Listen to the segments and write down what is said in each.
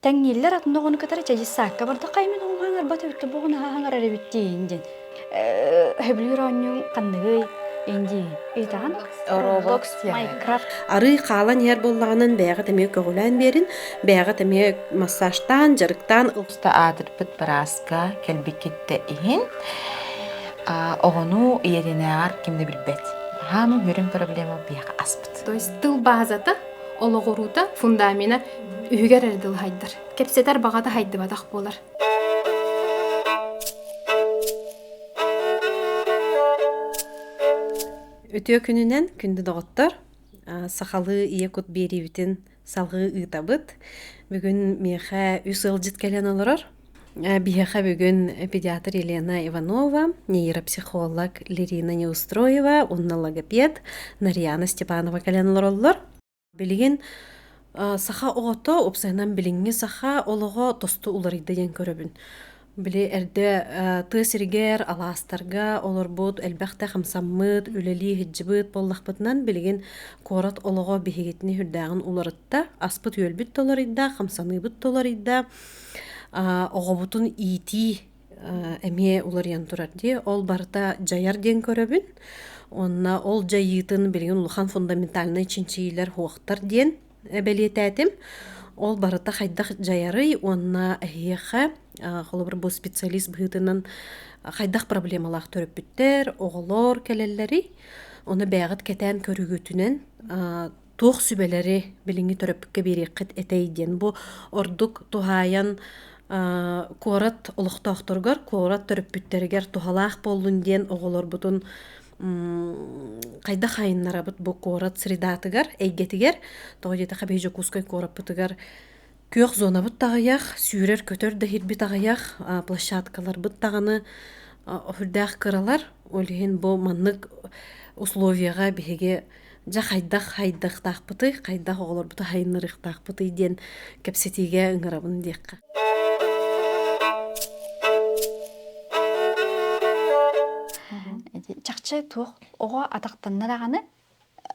Тэҥнииллэр атын оҕону кытары чэйиссаакка бардахха мин оҕом хаҥарбат эбит бу оҕону хаҥарар эбит диин диэн. Сөбүлүүр оонньууҥ ханныгый индиин ыйытаҕын Roblox Minecraft Арыы хаалан иһэр буоллаҕынан бэйэҕит эмиэ көҕүлээн биэрин, бэйэҕит эмиэ массажтаан, дьарыктаан Уста аатырбыт бырааска кэлбиккиттэ иһин оҕону ийэтинээҕэр ким да билбэт. Хаамы сүрүн проблема биһиэхэ аспыт. То есть тыл базата, олоҕуруута, фундамена үһүгэр эрэ дылы хайдар. Кэпсэтэр баҕата хайдыбатах буолар. Үтүө күнүнэн, күндү доҕоттор! Сахалыы ийэ кут биэриибитин салҕыы ыытабыт. Бүгүн миэхэ үс ыалдьыт кэлэн олорор. Биһиэхэ бүгүн педиатр Елена Иванова, нейропсихолог Лирина Неустроева уонна логопед Нарьяна Степанова кэлэн олороллор. Билигин саха оҕото, уопсайынан билиҥҥи саха олоҕо тосту уларыйда диэн көрөбүн. Били эрдэ тыа сиригэр, алаастарга олорбут, элбэхтэ хамсаммыт, үлэлии сылдьыбыт буоллахпытынан, билигин куорат олоҕо биһигитини сүрдээҕин уларытта. Аспыт-үөлбүт да уларыйда, хамсаныыбыт да уларыйда. Оҕобутун иитии эмиэ уларыйан турар дии. Ол барыта дьайар диэн көрөбүн. Уонна ол дьайыытын билигин улахан фундаментальнай чинчийиилэр суохтар диэн бэлиэтээтим. Ол барыта хайдах дьайарый уонна эһиэхэ, холобур, бу специалист быһыытынан хайдах проблемалаах төрөппүттэр, оҕолор кэлэллэрий? Ону бэйэҕит кэтээн көрүүгүтүнэн туох сүбэлэри билиҥҥи төрөппүккэ биэриэххит этэй диэн бу ордук туһаайан куорат олохтоохторугар, куорат төрөппүттэригэр туһалаах буоллун диэн оҕолорбутун хайдах хайыннарабыт бу куорат средатыгар, эйгэтигэр, тоҕо диэтэххэ биһи Дьокуускай куораппытыгар күөх зонабыт да аҕыйах, сүүрэр-көтөр да иһирбит аҕыйах, площадкаларбыт даҕаны үрдээх кыралар. Ол иһин бу маннык условияҕа биһиги дьэ хайдах хайдахтаахпытый, хайдах оҕолорбуту хайыннарыахтаахпытый диэн кэпсэтиигэ ыҥырабын диэххэ. Чахчы туох оҕо атахтанна даҕаны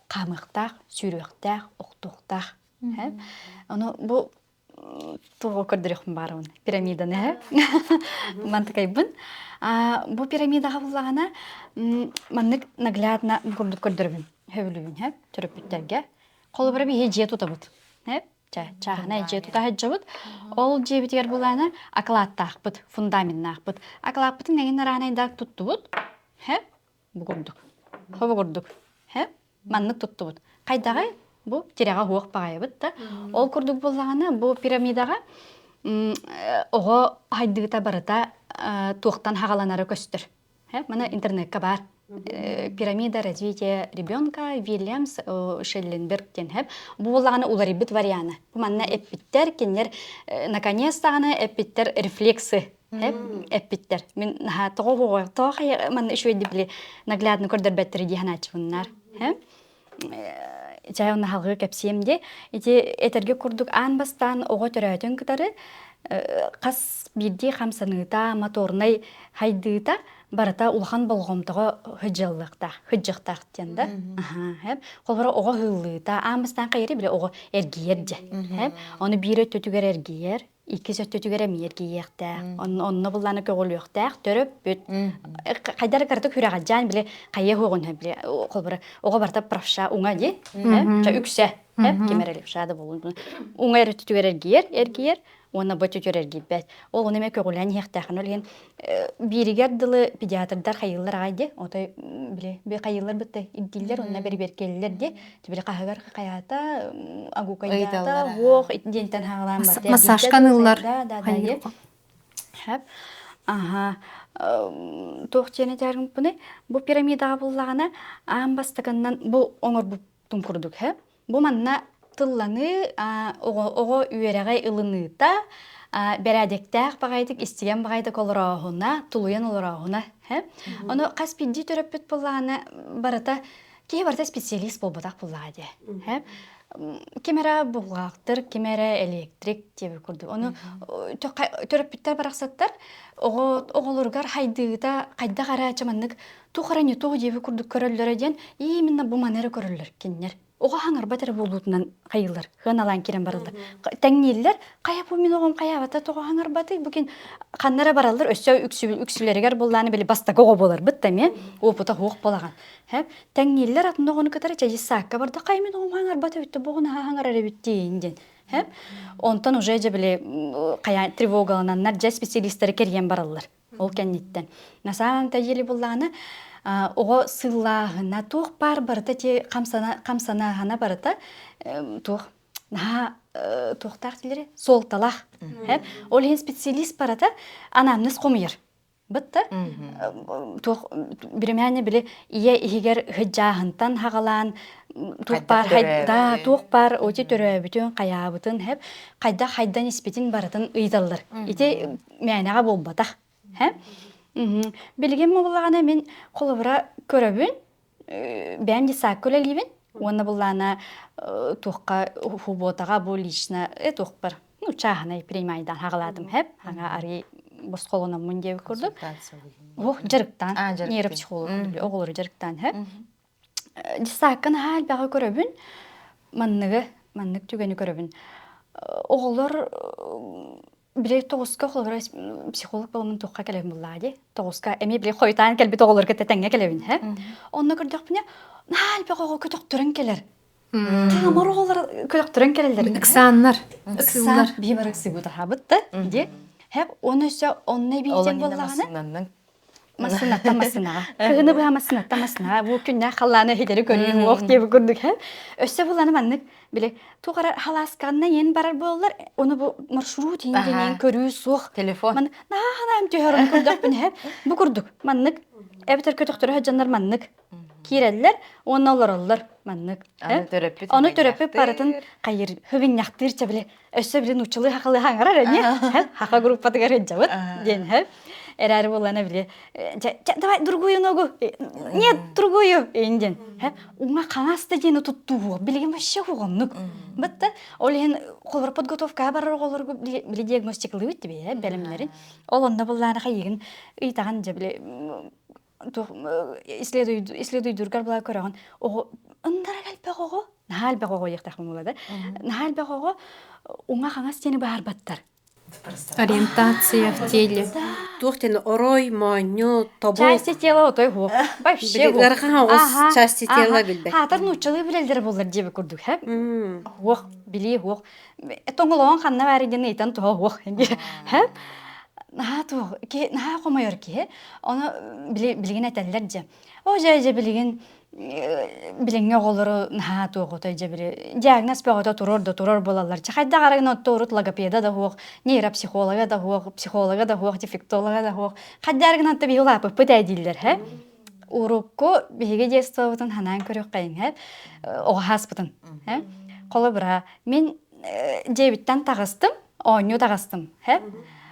хаамыахтаах, сүүрүөхтээх, охтуохтаах. Ону бу туоҕу көрдөрүөхпүн баарыбын пирамиданы ээ мантыкайбын бу пирамидаҕа буллаҕына маннык наглядно курдук көрдөрөбүн сөбүлүүбүн һэ төрөппүттэргэ холобура биһи дьиэ тутабыт һэ чааһынай дьиэ тута сылдьабыт ол дьиэбитигэр булаана акылааттаахпыт фундаменнаахпыт акылааппытын эҥин араанайдаах туттубут һэ бу курдук хобу курдук һэ маннык туттубут. Хайдаҕай? Бу тирэҕэ уһуох баҕайыбыт да. Ол курдук буоллаҕына, бу пирамидаҕа оҕо хайдыыта барыта туохтан хаҕаланара көстөр. Маны интернекка баар. Пирамида развития ребенка Вильямс Шелленберг диэн хэп. Бу буоллаҕына уларыйбыт вариана. Бу манна эппиттэр, кинилэр наконец-таҕаны эппиттэр рефлексы эппиттэр. Мин наһаа тоҕо тоҕо манна үчүгэйдик били наглядно көрдөрбөттөр дии санааччыбыннар. Чай онно халгыы кэпсиэм дии. Ити этэргэ курдук аан бастаан оҕо төрөөтүн кытары хас биирдии хамсаныыта, моторнай хайдыыта барыта улахан болҕомтоҕо сыдьыаллыахтаах, сыдьыахтаах диэн да. Холобура оҕо ыһыыллыыта, аан бастаан хайыыры били оҕо эргийэр дьэ. Ону биир өттүтүгэр эргийэр, иккис өттүтүгэр эмиэ эргийиэхтээх. Онно буллааны көҕүлүөхтээх, төрөппүт. Хайдары кыратык хүрэҕэдьээн били хайа уоҕун били холбура оҕо барыта правша уҥа дии. Ча үксэ ким эрэ левша да буолун. Уҥа эрэ өттүтүгэр эргийэр, эргийэр уонна бу өттүтүгэр эргийбэт. Ол ону эмиэ көҕүлээн иһиэхтээхин. Ол иһин бииригэр дылы педиатрдар хайыыллар аҕай дии. Отой били би хайыыллар бытта ирдииллэр уонна бэрибиэркэллэр дии. Били хаһыгар хайаата агукайдаата уох диэнтэн хаалаан барда. Массажкан ыллар. Да, да, да. Хэп. Аха. Туох диэн этэргимпыный? Бу пирамидаҕа буллаҕына аан бастакыннан бу оҥорбуттум курдук хэп. Бу манна тылланыы оҕо үөрэҕи ылыныыта бэрээдэктээх баҕайытык истигэн баҕайытык олорооһуна, тулуйан олорооһуна. Ону хас биирдии төрөппүт буоллаҕына барыта киһи барыта специалист буолбатах буоллаҕа дии. Ким эрэ бухгалтер, ким эрэ электрик диэбит курдук. Ону төрөппүттэр барахсаттар оҕо оҕолоругар хайдыыта хайдах эрэ чаманнык туох эрэ не то диэбит курдук көрөллөрө диэн именно бу маны эрэ көрөллөр кинилэр. Оҕо хаҥарбат эрэ буолуутунан хайыылар, хыаналаан киирэн бараллар. Тэҥнииллэр, хайа бу мин оҕом хайаабата тоҕо хаҥарбатый, бу кин ханна эрэ бараллар, өссө үксүлэригэр буллааны били бастакы оҕо буоларбыт да эмиэ опыта суох буолаҕын. Тэҥнииллэр атын оҕону кытары чэ дьыссаакка барда, хайа мин оҕом хаҥарбат эбит, бу оҕону хаҥарар эбит диэйин диэн. Онтон уже дьэ били хайа тревогалананнар дьэ специалистары кэрийэн бараллар. Ол кэнниттэн. На самом деле буллаҕына оҕо сыллааһына туох баар барыта ти хамсана хамсанааһына барыта туох наһаа туохтаах дииллэри суолталаах. Ол иһин специалист барыта анамнез хомуйар. Бытта туох биримээнэ били ийэ иһигэр хыдьааһынтан хаҕалаан туох баар да туох баар оти төрөөбүтүн хайаабытын хэп хайдах хайдан испитин барытын ыйыталлар. Ити мээнэҕэ буолбатах. Һэ? Билигин буоллаҕына мин холобура көрөбүн, бэйэм детсадка үлэлиибин уонна буллаана туохха хубуотаҕа бу лично туохпар ну чааһынай принимайдаан хаҕалаатым хэп хаҥа арый босхолономмун диэбит курдук ух дьарыктаан нейропсихолог оҕолору дьарыктаан хэп Дьыссаакка наһаа элбэҕи көрөбүн. Манныгы, маннык түгэни көрөбүн. Оҕолор били тоҕуска оҕолоро психолог буоламмын туохха кэлэбин буллаа дии. Тоҕуска эмиэ били хойутаан кэлбит оҕолорго тэҥҥэ кэлэбин һэ. Онно көрдөхпүнэ наһаа элбэх оҕо көтөхтөрөн кэлэр. Хаамар оҕолор көтөхтөрөн кэлэллэр. Ыксааннар. Ыксаан биһи бары ыксыыбыт аһаабыт да дии. Хэп оны өссө онно эбиитин буоллаҕына Массыынаттан массыынаҕа. Кыһыны быһа массыынаттан массыынаҕа. Бу күннээх халлааны иһитэри көрүү уох диэбит курдук һэ. Өссө буланы маннык били туох эрэ халаасканна иэн барар буоллар, ону бу маршрут иин диэн көрүү суох. Телефон. Ман наһаа ханаам түһэр ону көрдөхпүн һэ. Бу курдук маннык эбэтэр көтөхтөрө сылдьаннар маннык киирэллэр уонна олороллор маннык. Аны төрөппүт Ону төрөппүт барытын хайыр хыгынньахтыыр чэ били өссө били нууччалыы хахалыы хаҥарар эмиэ хаха группатыгар сылдьабыт диэн һэ эрээри буоллана били давай другую ногу нет другую диэн уҥа хаҥас да диэни туттуу билигин вообще уһуҕуннук бытта ол иһин холор подготовкаҕа барар оҕолорго били диагностикалыыбыт дибэ бэлэмнэрин ол онно буллаана хайыгын ыйтаҕын дьэ били исследуйдуургар була көрөҕүн оҕо ындара элбэх оҕо наһаа элбэх оҕо диэхтээх буолла да наһаа элбэх оҕо уҥа хаҥас диэни баарбаттар Ориентация в теле. Туох диэн орой, моонньу, тобук. Части тела отой хуох. Вообще хуох. Ыарахан оҕус части тела билбэт. Хаатар нууччалыы билэллэр буоллар диэби курдук һэ. Хуох, билии хуох. Тоҥолоон ханна баар диэн ыйтан туһа хуох. Һэ. Наһаа туох, наһаа хомойор киһи. Ону билигин этэллэр дьэ. О дьэ дьэ билигин билиҥҥи оҕолору наһаа туох отой дьэ били диагноз бөҕөтө турар да турар буолаллар. Чэ хайдах арыгын отто урут логопеда да суох, нейропсихолога да суох, психолога да суох, дефектолога да суох. Хайдах арыгын отто биһи улааппыппыт ээ дииллэр һэ. Урукку биһиги детствобутун ханаан көрүөххэйиҥ һэ оҕо сааспытын һэ. Холобура мин дьиэбиттэн таҕыстым, оонньуу таҕыстым һэ.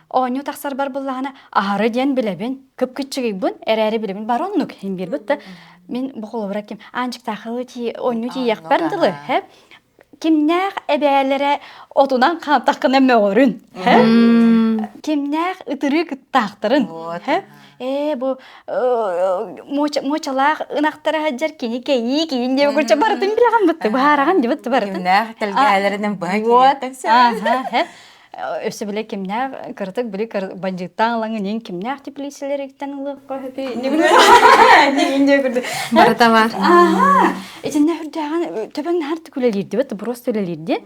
Оонньуу тахсарбар буллаҕына аһары диэн билэбин, кып-кыччыгыйбын, эрээри билэбин бар оннук иһин биэрбит да мин бу холобура ким Аанчыктаахылы тии оонньуу тиийиэхпэр дылы һэ кимнээх эбээлэрэ отунан хаамтаххына мөҕөрүн һэ кимнээх ытырыы кыттаахтарын һэ ээ бу муочалаах ынахтара сылдьар кини кэйии киин диэбит курдук барытын билэҕин бытты быһаараҕын дибит барытын Кимнээх тэлгээһэлэринэн быһа киириэхтэн сөп. Өссө бile кимнээх кыратык били бандьыыттаан ылаҥын иин кимнээх теплицэлэриттэн ылыахха сөпүй Барыта бар. Аха. Итиннэ үрдээҕин төбөҥ наһар үлэлиирдибит, просто үлэлиирди.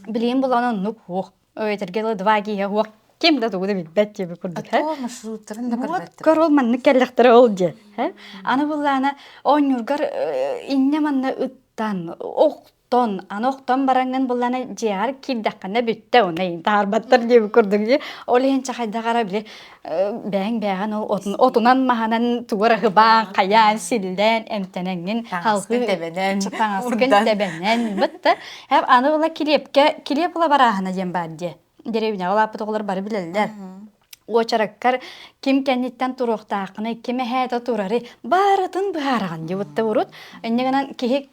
Билигин булан оннук хуох. Өйтөргө дылы два киһи хуох ким да тугу да билбэт диэби курдук. А маршруттарын да көрбөттөр. Көр ол маннык кэллэхтэрэ ол диэ. Аны буллаана оонньуургар иннэ манна ыттан, ох охтон, аны охтон бараҥҥын буллана дьиэҕэр киирдэххинэ бүттэ, уна таарбаттар диэбит курдук дии. Ол иһин чахайдах ара били бэйэҥ бэйэҕин ол отунан маһанан тугу эрэ хыбаан, хайаан, силлээн, эмтэнэҥҥин Таҥаскын тэбэнэн, таҥаскын тэбэнэн бытта. Аны була килиэпкэ килиэп ыла барааһына диэн баар дии. Деревняҕа улааппыт оҕолор бары билэллэр. Уочараккар ким кэнниттэн туруохтааххыный, ким эһээтэ турары барытын быһаараҕын диэбитте урут. Инньэ гынан киһи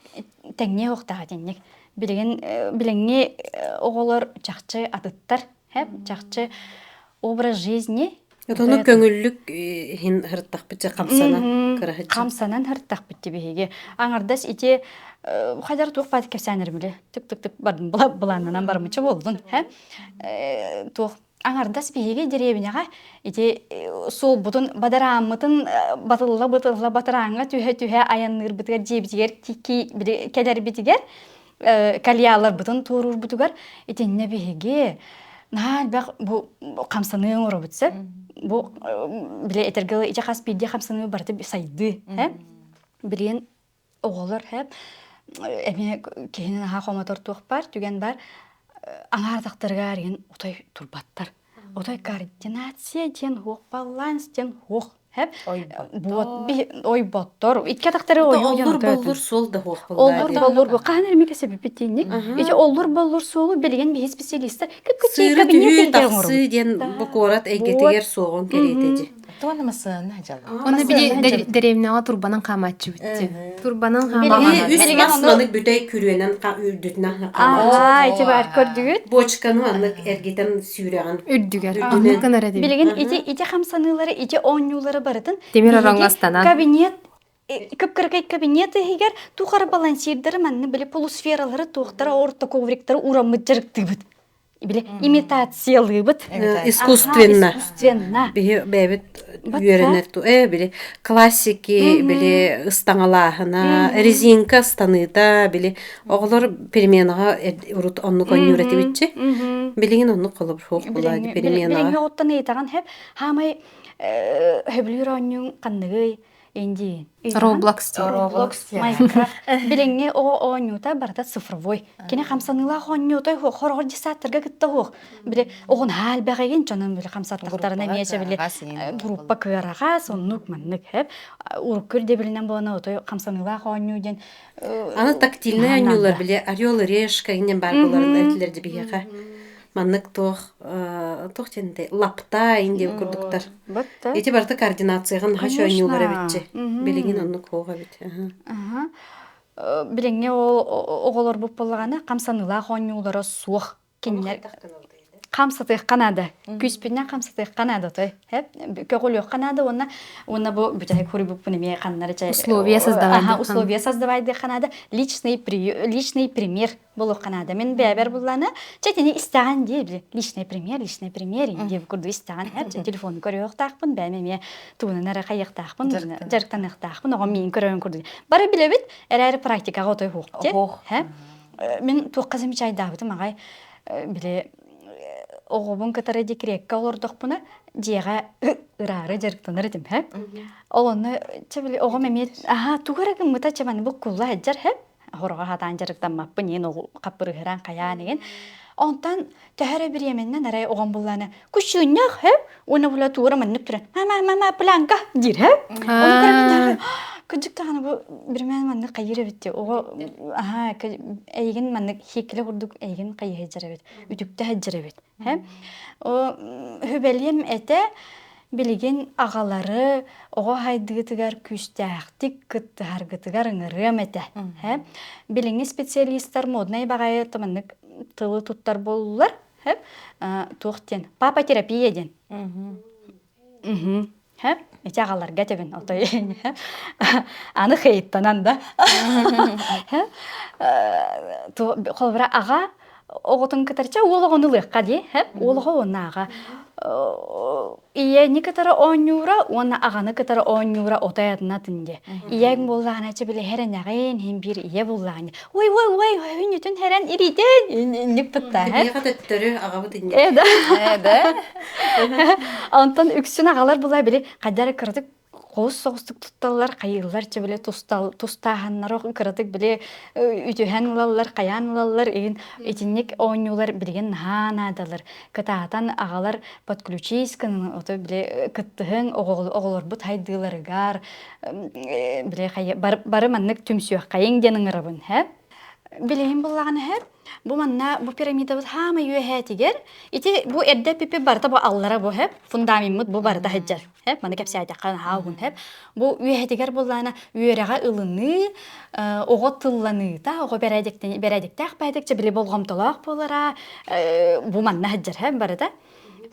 тэҥниэ уохтаах итинник. Билигин билиҥҥи оҕолор чахчы атыттар, чахчы образ жизни. Отону көҥүллүк иһин һырыттахпытча хамсанан кыраһыччы. Хамсанан һырыттахпытчы биһиги. Аҥардас ити хайдар туох баат кэпсээнэрим биле. Тык-тык-тык бардым былааннанан барымычча буоллун. Туох аҥардас биһиги деревняҕа ити суолбутун бадарааммытын батылла-батылла батарааҥҥа түһэ-түһэ айанныырбытыгар дьиэбитигэр кэлэрбитигэр кальяларбытын туоруурбутугар итиннэ биһиги наһаа элбэх бу хамсаныы оҥоробут сөп бу били этэргэ ити хас биирдии хамсаныы барыта сайдыы билигин оҕолор эмиэ киһини наһаа хомотор туох баар түгэн баар аҥаар атахтарыгар игин отой турбаттар отой координация диэн хуох баланс диэн хуох Вот ойботтор. Икки атахтары Оллур боллур суол да хуох Оллур боллур бу хаһан эрмике себеппитинник. Ити оллур боллур суолу билигин биһи специалистар кып-кыччы кабинет тахсыы диэн бу куорат эйгэтигэр суоҕун кэриэтэдьи. Туона масыана дьала. Оны били деревняҕа турбанан хаамааччыбыт. Турбанан хаамааччыбыт. Үс мас манык бүтэй күрүөнэн үрдүтүнэн хаамааччыбыт. Аа, ити бар көрдүгүт. Бочканы маннык эргитэн сүүрэҕин. Үрдүгэр. Оннук гынар этибит. Билигин ити ити хамсаныылары, ити оонньуулары барытын Тимир ороҥҥо астанан. Кабинет кып-кыракай кабинет иһигэр тухары балансирдары манны били полусфералары туохтара орто ковриктары ураммыт дьарыктыыбыт. Били имитациялыыбыт. Искусственно. Искусственно. Биһи бэйэбит үөрэнэр ту э били классики били ыстаҥалааһына, резинка ыстаныыта били оҕолор переменаҕа урут оннук оонньуур этибитчи. Билигин оннук холобур суох буолаа переменаҕа. Билиҥҥи оҕуттан ыйытаҕын хэп хаамай хөбүлүүр оонньууҥ ханныгый Инди. Roblox. Roblox, Minecraft. Билиҥҥи оҕо оонньуута барыта цифровой. Кини хамсаныылаах оонньуута хороҕор десаттарга кытта уох. Били оҕун хаал бэҕигин дьонун били хамсаттахтарына эмиэ били группа кыараҕас оннук маннык хэп. Урукку ирдэбилинэн буолана отой хамсаныылаах оонньуу диэн Аны тактильнай оонньуулар били Орел и Решка иннин баар буоларын этилэр дьибиһиэхэ. Маннык туох туох диэн лапта ин диэн курдуктар. Ити барыта координацияҕа наһаа оонньуулар эбитчи. Билигин оннук суох эбит. Билиҥҥи ол оҕолорбут буоллаҕына хамсаныылаах оонньуулара суох. Кинилэр хамсатыахха наада. Күүспүнэн хамсатыахха наада той. Көҕүлүөххэ наада уонна уонна бу бүтэһик хуруйбуппун эмиэ ханнары чай условия создавай условия создавайдыахха наада. Личный личный пример булуохха наада. Мин бэйэбэр буллаана чэ итини истэҕин дии били личный пример, личный пример диэн курдук истэҕин эр телефону көрүөхтаахпын бэйэм эмиэ тугунан эрэ хайыахтаахпын дьарыктаныахтаахпын оҕом миин көрөрүн курдук. Бары билэбит эрээри практикаҕа отой хуох Мин туохха замечайдаабытым аҕай били оҕобун кытары декреккэ олордохпуна дьиэҕэ ыраары дьарыктанар этим һэ. Ол онно чэ били оҕом эмиэ аһаа тугу эрэ гыммыта чэ маны буккулла сылдьар һэ. Хороҕо хатаан дьарыктаммаппын иин оҕу хаппырыһыран хайаан игин. Онтон төһө эрэ бириэмэннэн арай оҕом буллаана кучунньах һэ уонна була туора маннык туран мама мама планка диир һэ. Ону көрөн кырдьык даҕаны бу биримээн маннык хайыыр эбит дии оҕо аһаа эйигин маннык хииккилэ курдук эйигин хайыһа сылдьар эбит үтүктэ сылдьар эбит һэ. Хүбэлиэм этэ билигин аҕалары оҕо хайдыытыгар күүстээхтик кыттыһаргытыгар ыҥырыам этэ. Һэ? Билиҥҥи специалистар моднай баҕайы маннык тылы туттар буоллулар. Һэ? Туох диэн? Папа терапия диэн. Һэ? Ити аҕаларга этэбин отой аны хейттанан да. Һэ? Холобура аҕа оҕотун кытары чэ уол оҕону ылыахха дии һэп уол оҕо уонна аҕа ийэни кытары оонньуура уонна аҕаны кытары оонньуура отой атын дии ийэҥ буоллаҕына чэ били һэрэнэҕин иһин биир ийэ буоллаҕына ой ой ой хүнүтүн һэрэн ириитин инник тутта һэ төттөрү аҕабыт инник э да э да онтон үксүн аҕалар була били хайдары кыратык Холус соҕустук тутталлар, хайыыллар чэ били тустааһыннары кыратык били үтүһэн ылаллар, хайаан ылаллар игин итинник оонньуулар билигин наһаа наадалар. Кытаатан аҕалар подключись гынан ото били кыттыһыҥ оҕолорбут хайдыыларыгар били бары маннык түмсүөххэйиҥ диэн ыҥырабын һэ. Билигин буллаҕына һэ Бу манна бу пирамидабыт хаама үөһээтигэр ити бу эрдэ пипи барыта бу аллара бу хэп фундамеммыт бу барыта сылдьар хэп маны кэпсээтэххэ наһаа уһун хэп бу үөһэтигэр буллаана үөрэҕэ ылыныы оҕо тылланыыта оҕо бэрээдэктээх бэрээдэкчэ били болҕомтолоох буолара бу манна сылдьар хэп барыта.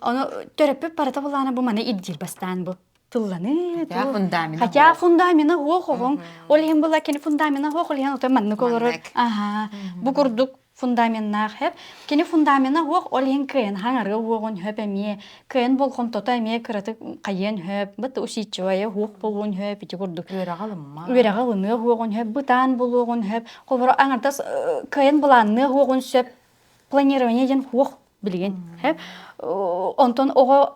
Ону төрөппүт барыта булаана бу маны ирдиир бастаан бу тылланыы Хотя фундамена Хотя фундамена хуох оҕоҥ. Ол иһин була кини фундамена хуох ол иһин отой маннык олорор. Аха. Бу курдук фундаменнаах хөп. Кини фундамена хуох ол иһин кыайан хаҥарыа уоҕун хөп эмиэ. Кыайан болҕомтото эмиэ кыратык хайыан хөп. Быт усидчивая хуох буолуон хөп ити курдук. Үөрэҕи ылымма. Үөрэҕи ылыныа хуоҕун хөп, бытаан булуоҕун хөп. Холобура аҥардас кыайан былаанныа хуоҕун сөп. Планирование диэн хуох билигин. Онтон оҕо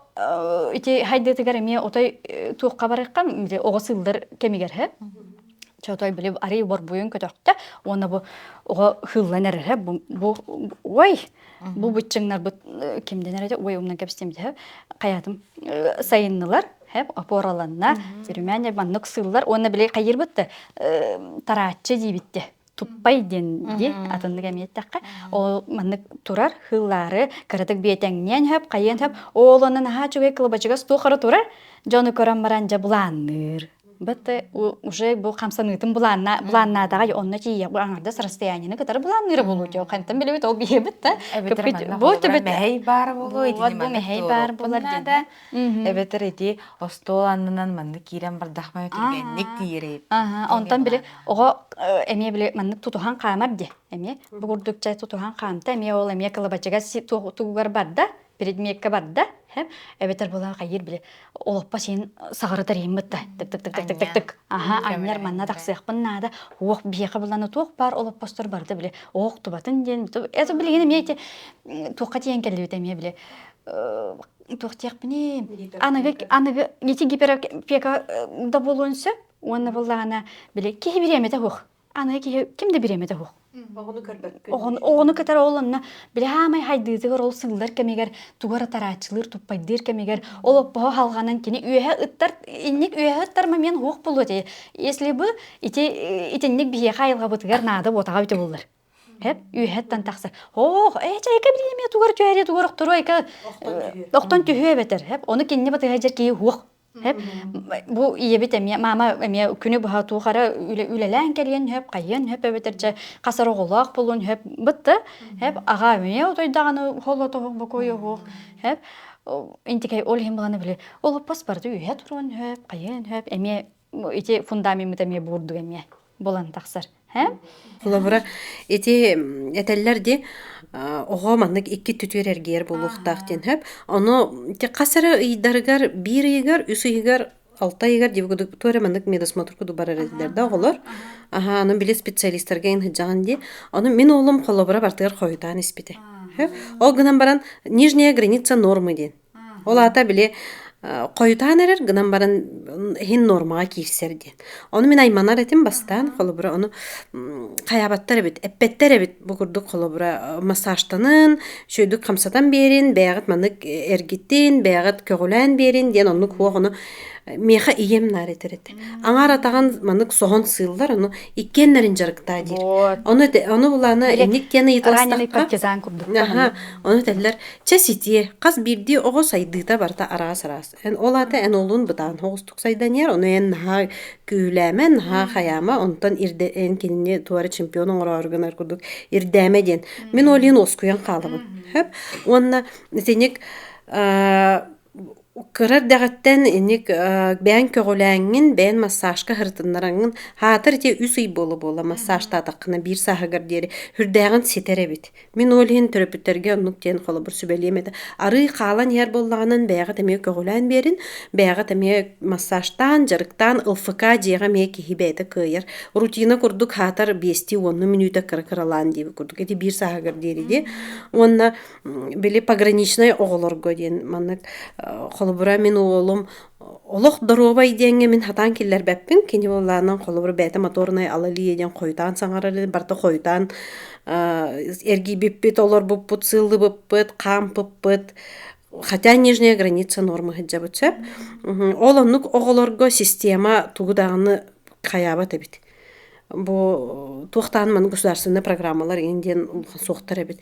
ити хайдытыгар эмиэ отой туохха барыахха оҕо сыллар кэмигэр һэ Чотой били арый борбуйун көтөхтө уонна бу оҕо хыллан эрэр бу бу ой бу быччыҥнарбыт кимден эрэ ой умнан кэбистим дьэ хайатым сайыннылар хэп опораланна үрүмээн маннык сыллар уонна били хайырбытты тарааччы диибитте туппай диэн дии атыннык эмиэ эттэххэ ол маннык турар хыллаары кыратык биэтэҥниэн хөп хайыан хөп ол онно наһаа үчүгэй кылабачыгас туох эрэ турар дьону көрөн баран дьэ былаанныыр быт уже бу хамсаныытын былаанна былааннаатаҕа онно тиийэ бу аҥардас расстояниены кытары былаанныыра буолуо дьэ хантан билэбит ол биһиэбит да Эбэтэр бу түбүт мэһэй баар буолуо вот бу мэһэй баар буолар диэн Эбэтэр ити остуол аннынан маннык киирэн бардахмай түргэнник тиийэрэй. Онтон били оҕо эмиэ били маннык тутуһан хаамар дии эмиэ бу курдук чай тутуһан хаамта эмиэ ол эмиэ кылабачыга тугугар барда предмеккэ барда эбэтэр буолан хайыыр били олоппо син саҕара тарыйыммыт да тык тык тык тык тык тык тык аха анньар манна тахсыахпын наада уох биһиэхэ буланы туох баар олоппостор барыта били оох тубатын диэн это билигин эмиэ ити туохха тиийэн кэллибит эмиэ били туох диэхпиний аныгы аныгы ити гиперопека да буолуон сөп уонна буоллаҕына били киһи бириэмэтэ суох аныгы киһи ким да бириэмэтэ суох оҕону көрбөккүн оҕону кытары ол онно били хаамай хайдыытыгар ол сыллар кэмигэр тугу эрэ тарааччылыыр туппайдыыр кэмигэр ол оппоһо халҕанан кини үөһэ ыттар инник үөһэ ыттар момент суох буолуо этэ если бы ити итинник биһиэхэ айылҕабытыгар наада буотаҕа бүтэ буллар Хэп үөһэттэн тахсар. Оох, ээ чайка билиэмиэ тугар түһэриэ тугар охторуо эка охтон түһүө эбэтэр. Хэп ону кинини батыһа дьэр киһи хуох. Хэп бу ийэбит эмиэ мама эмиэ күнү быһа туохара үлэлээн кэлиэн хөп хайыан хөп эбэтэр чэ хасар оҕолоох булун хөп бытты. Хэп аҕа эмиэ отойдаҕаны холотоһук бокуйуһуох. Хэп интикэй ол иһин баланы били олоппос барыта үөһэ туруон хөп хайыан хөп эмиэ ити фундамеммыт эмиэ буурдук эмиэ булан тахсар. Холобура, ити этэллэр дии, оҕо маннык икки түтүөр эргийэр буолуохтаах диэн сөп. Ону ити хас эрэ ыйдарыгар, биир ыйыгар, үс ыйыгар, алта ыйыгар дии туох эрэ маннык медосмотр курдук барар этилэр да оҕолор. Аһаа, ону били специалистарга иҥ сылдьаҕын дии. Ону мин уолум холобура бартыгар хойутаан испитэ. Ол гынан баран нижняя граница нормы диэн. Ол аата били хойутаан эрэр гынан баран иһин нуормаҕа киирсэр диэн. Ону мин айманар этим бастаан, холобура ону хайаабаттар эбит, эппэттэр эбит бу курдук холобура массажтанын, үчүгэйдик хамсатан биэрин, бэйэҕит маннык эргиттин, бэйэҕит көҕүлээн биэрин диэн оннук суох ону миэхэ ийэм наар этэр этэ. Аҥаар атаҕын маннык соһон сыыллар, ону иккиэннэрин дьарыктаа диир. Ону ону булаана инник диэн ыйыталастахха партизан курдук. Аха, ону этэллэр Чэ ситиэ, хас биирдии оҕо сайдыыта барыта араас-араас. Эн ол аата эн уолун бытаан соҕустук сайданыар, ону эн наһаа күүһүлээмэ, наһаа хайаама, онтон ирдэ эн кинини туора чемпион оҥороору гынар курдук ирдээмэ диэн. Мин ол иһин уоскуйан хаалабын. Сөп? Уонна итинник кыра эрдэҕиттэн инник бэйэҥ көҕүлээҥҥин, бэйэн массажка сырытыннараҥҥын, хаатар ити үс ый буола-буола массажтаатаххына биир сааһыгар диэри сүрдээҕин ситэр эбит. Мин ол иһин төрөппүттэргэ оннук диэн холобур сүбэлиэм этэ. Арыы хаалан иһэр буоллаҕынан бэйэҕит эмиэ көҕүлээн биэрин, бэйэҕит эмиэ массажтаан, дьарыктаан, ЛФК дьиэҕэ эмиэ киһи бэйэтэ кыайар. Рутина курдук хаатар биэстии уонну мүнүүтэ кыра-кыралаан диэбит курдук. Ити биир сааһыгар диэри дии. Уонна били пограничнай оҕолорго диэн маннык холобура мин уолум Олох доруобай диэҥҥэ мин сатаан киллэрбэппин. Кини буоллаҕынан холобур бэйэтэ моторнай алалия диэн хойутаан саҥарар барыта хойутаан эргийбиппит, олорбуппут, сыыллыбыппыт, хаампыппыт. Хотя нижняя граница нормы сылдьабыт сөп. Ол оннук оҕолорго система тугу даҕаны хайаабат эбит. Бу туохтаан маны государственнай программалар иҥин диэн улахан суохтар эбит.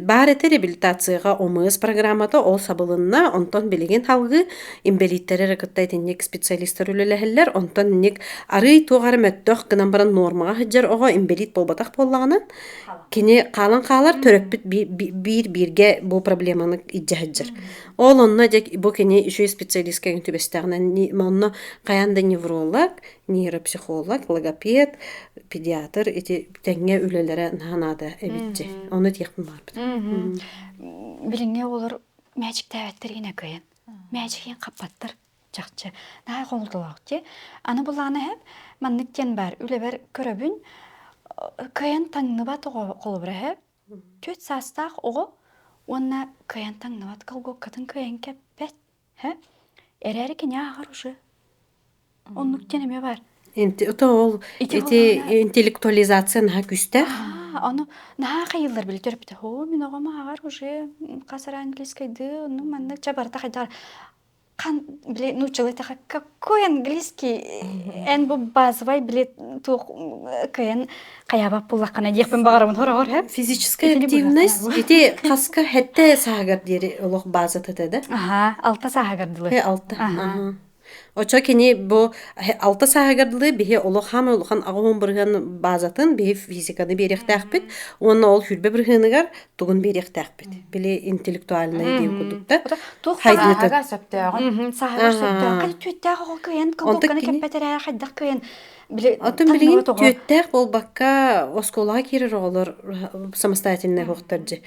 Баар этэ реабилитацияҕа ОМС программата ол сабылынна, онтон билигин салгыы инбэлииттэри эрэ кытта итинник специалистар үлэлэһэллэр, онтон инник арыый туох эрэ мөттөх гынан баран нуормаҕа сылдьар оҕо инбэлиит буолбатах буоллаҕына, кини хаалан хаалар төрөппүт биир бииргэ бу проблеманы илдьэ сылдьар. Ол онно дьэ бу кини үчүгэй специалистка түбэстэҕинэ онно хайаан да невролог, нейропсихолог, логопед, педиатр ити тэҥҥэ үлэлэрэ наһаа наада эбит Ону этиэхпин баҕарбытым. Билиҥҥи оҕолор мээчиктээбэттэр гинэ кыайан. Мээчигин хаппаттар чахчы. Наһаа хомолтолоох дии. Аны булаана эһэм маннык диэн баар үлэбэр көрөбүн кыайан таҥныбат оҕо холобура эһэ. Түөрт саастаах оҕо уонна кыайан таҥныбат колгуоккатын кыайан кэппэт. Эрээри кини ааҕар уже. Оннук диэн эмиэ баар. Ото ол ити интеллектуализация наһаа күүстээх. Ону наһаа хайыыллар били төрөппүтэ. Оо, мин оҕом ааҕар уже хас эрэ английскайдыы, оннук маннык ча барыта хайдах хан били нууччалыы таха какой английский эн бу базовай били туох кыайан хайаабат буллаххына диэхпин баҕарабын хороҕор һэ Физическая активность ити хаска хэттэ сааһыгар диэри олох базата этэ да? Аха, алта сааһыгар дылы. Э, алта. Аха. Очо кини бу алта сааһыгар дылы биһи олох хаамай улахан аҕа бырыһыан базатын биһи физиканы биэриэхтээхпит уонна ол хүрбэ бырыһыаныгар тугун биэриэхтээхпит. Били интеллектуальнай диэн курдук да. Туох Сааһыгар сөптөөҕүн. Сааһыгар сөптөөх. Хай түөттээх оҕо кыайан колгуокканы кэппэтэрэ хайдах кыайан били Оттон билигин түөттээх буолбакка оскуолаҕа киирэр оҕолор самостоятельнай оһохтор дьи.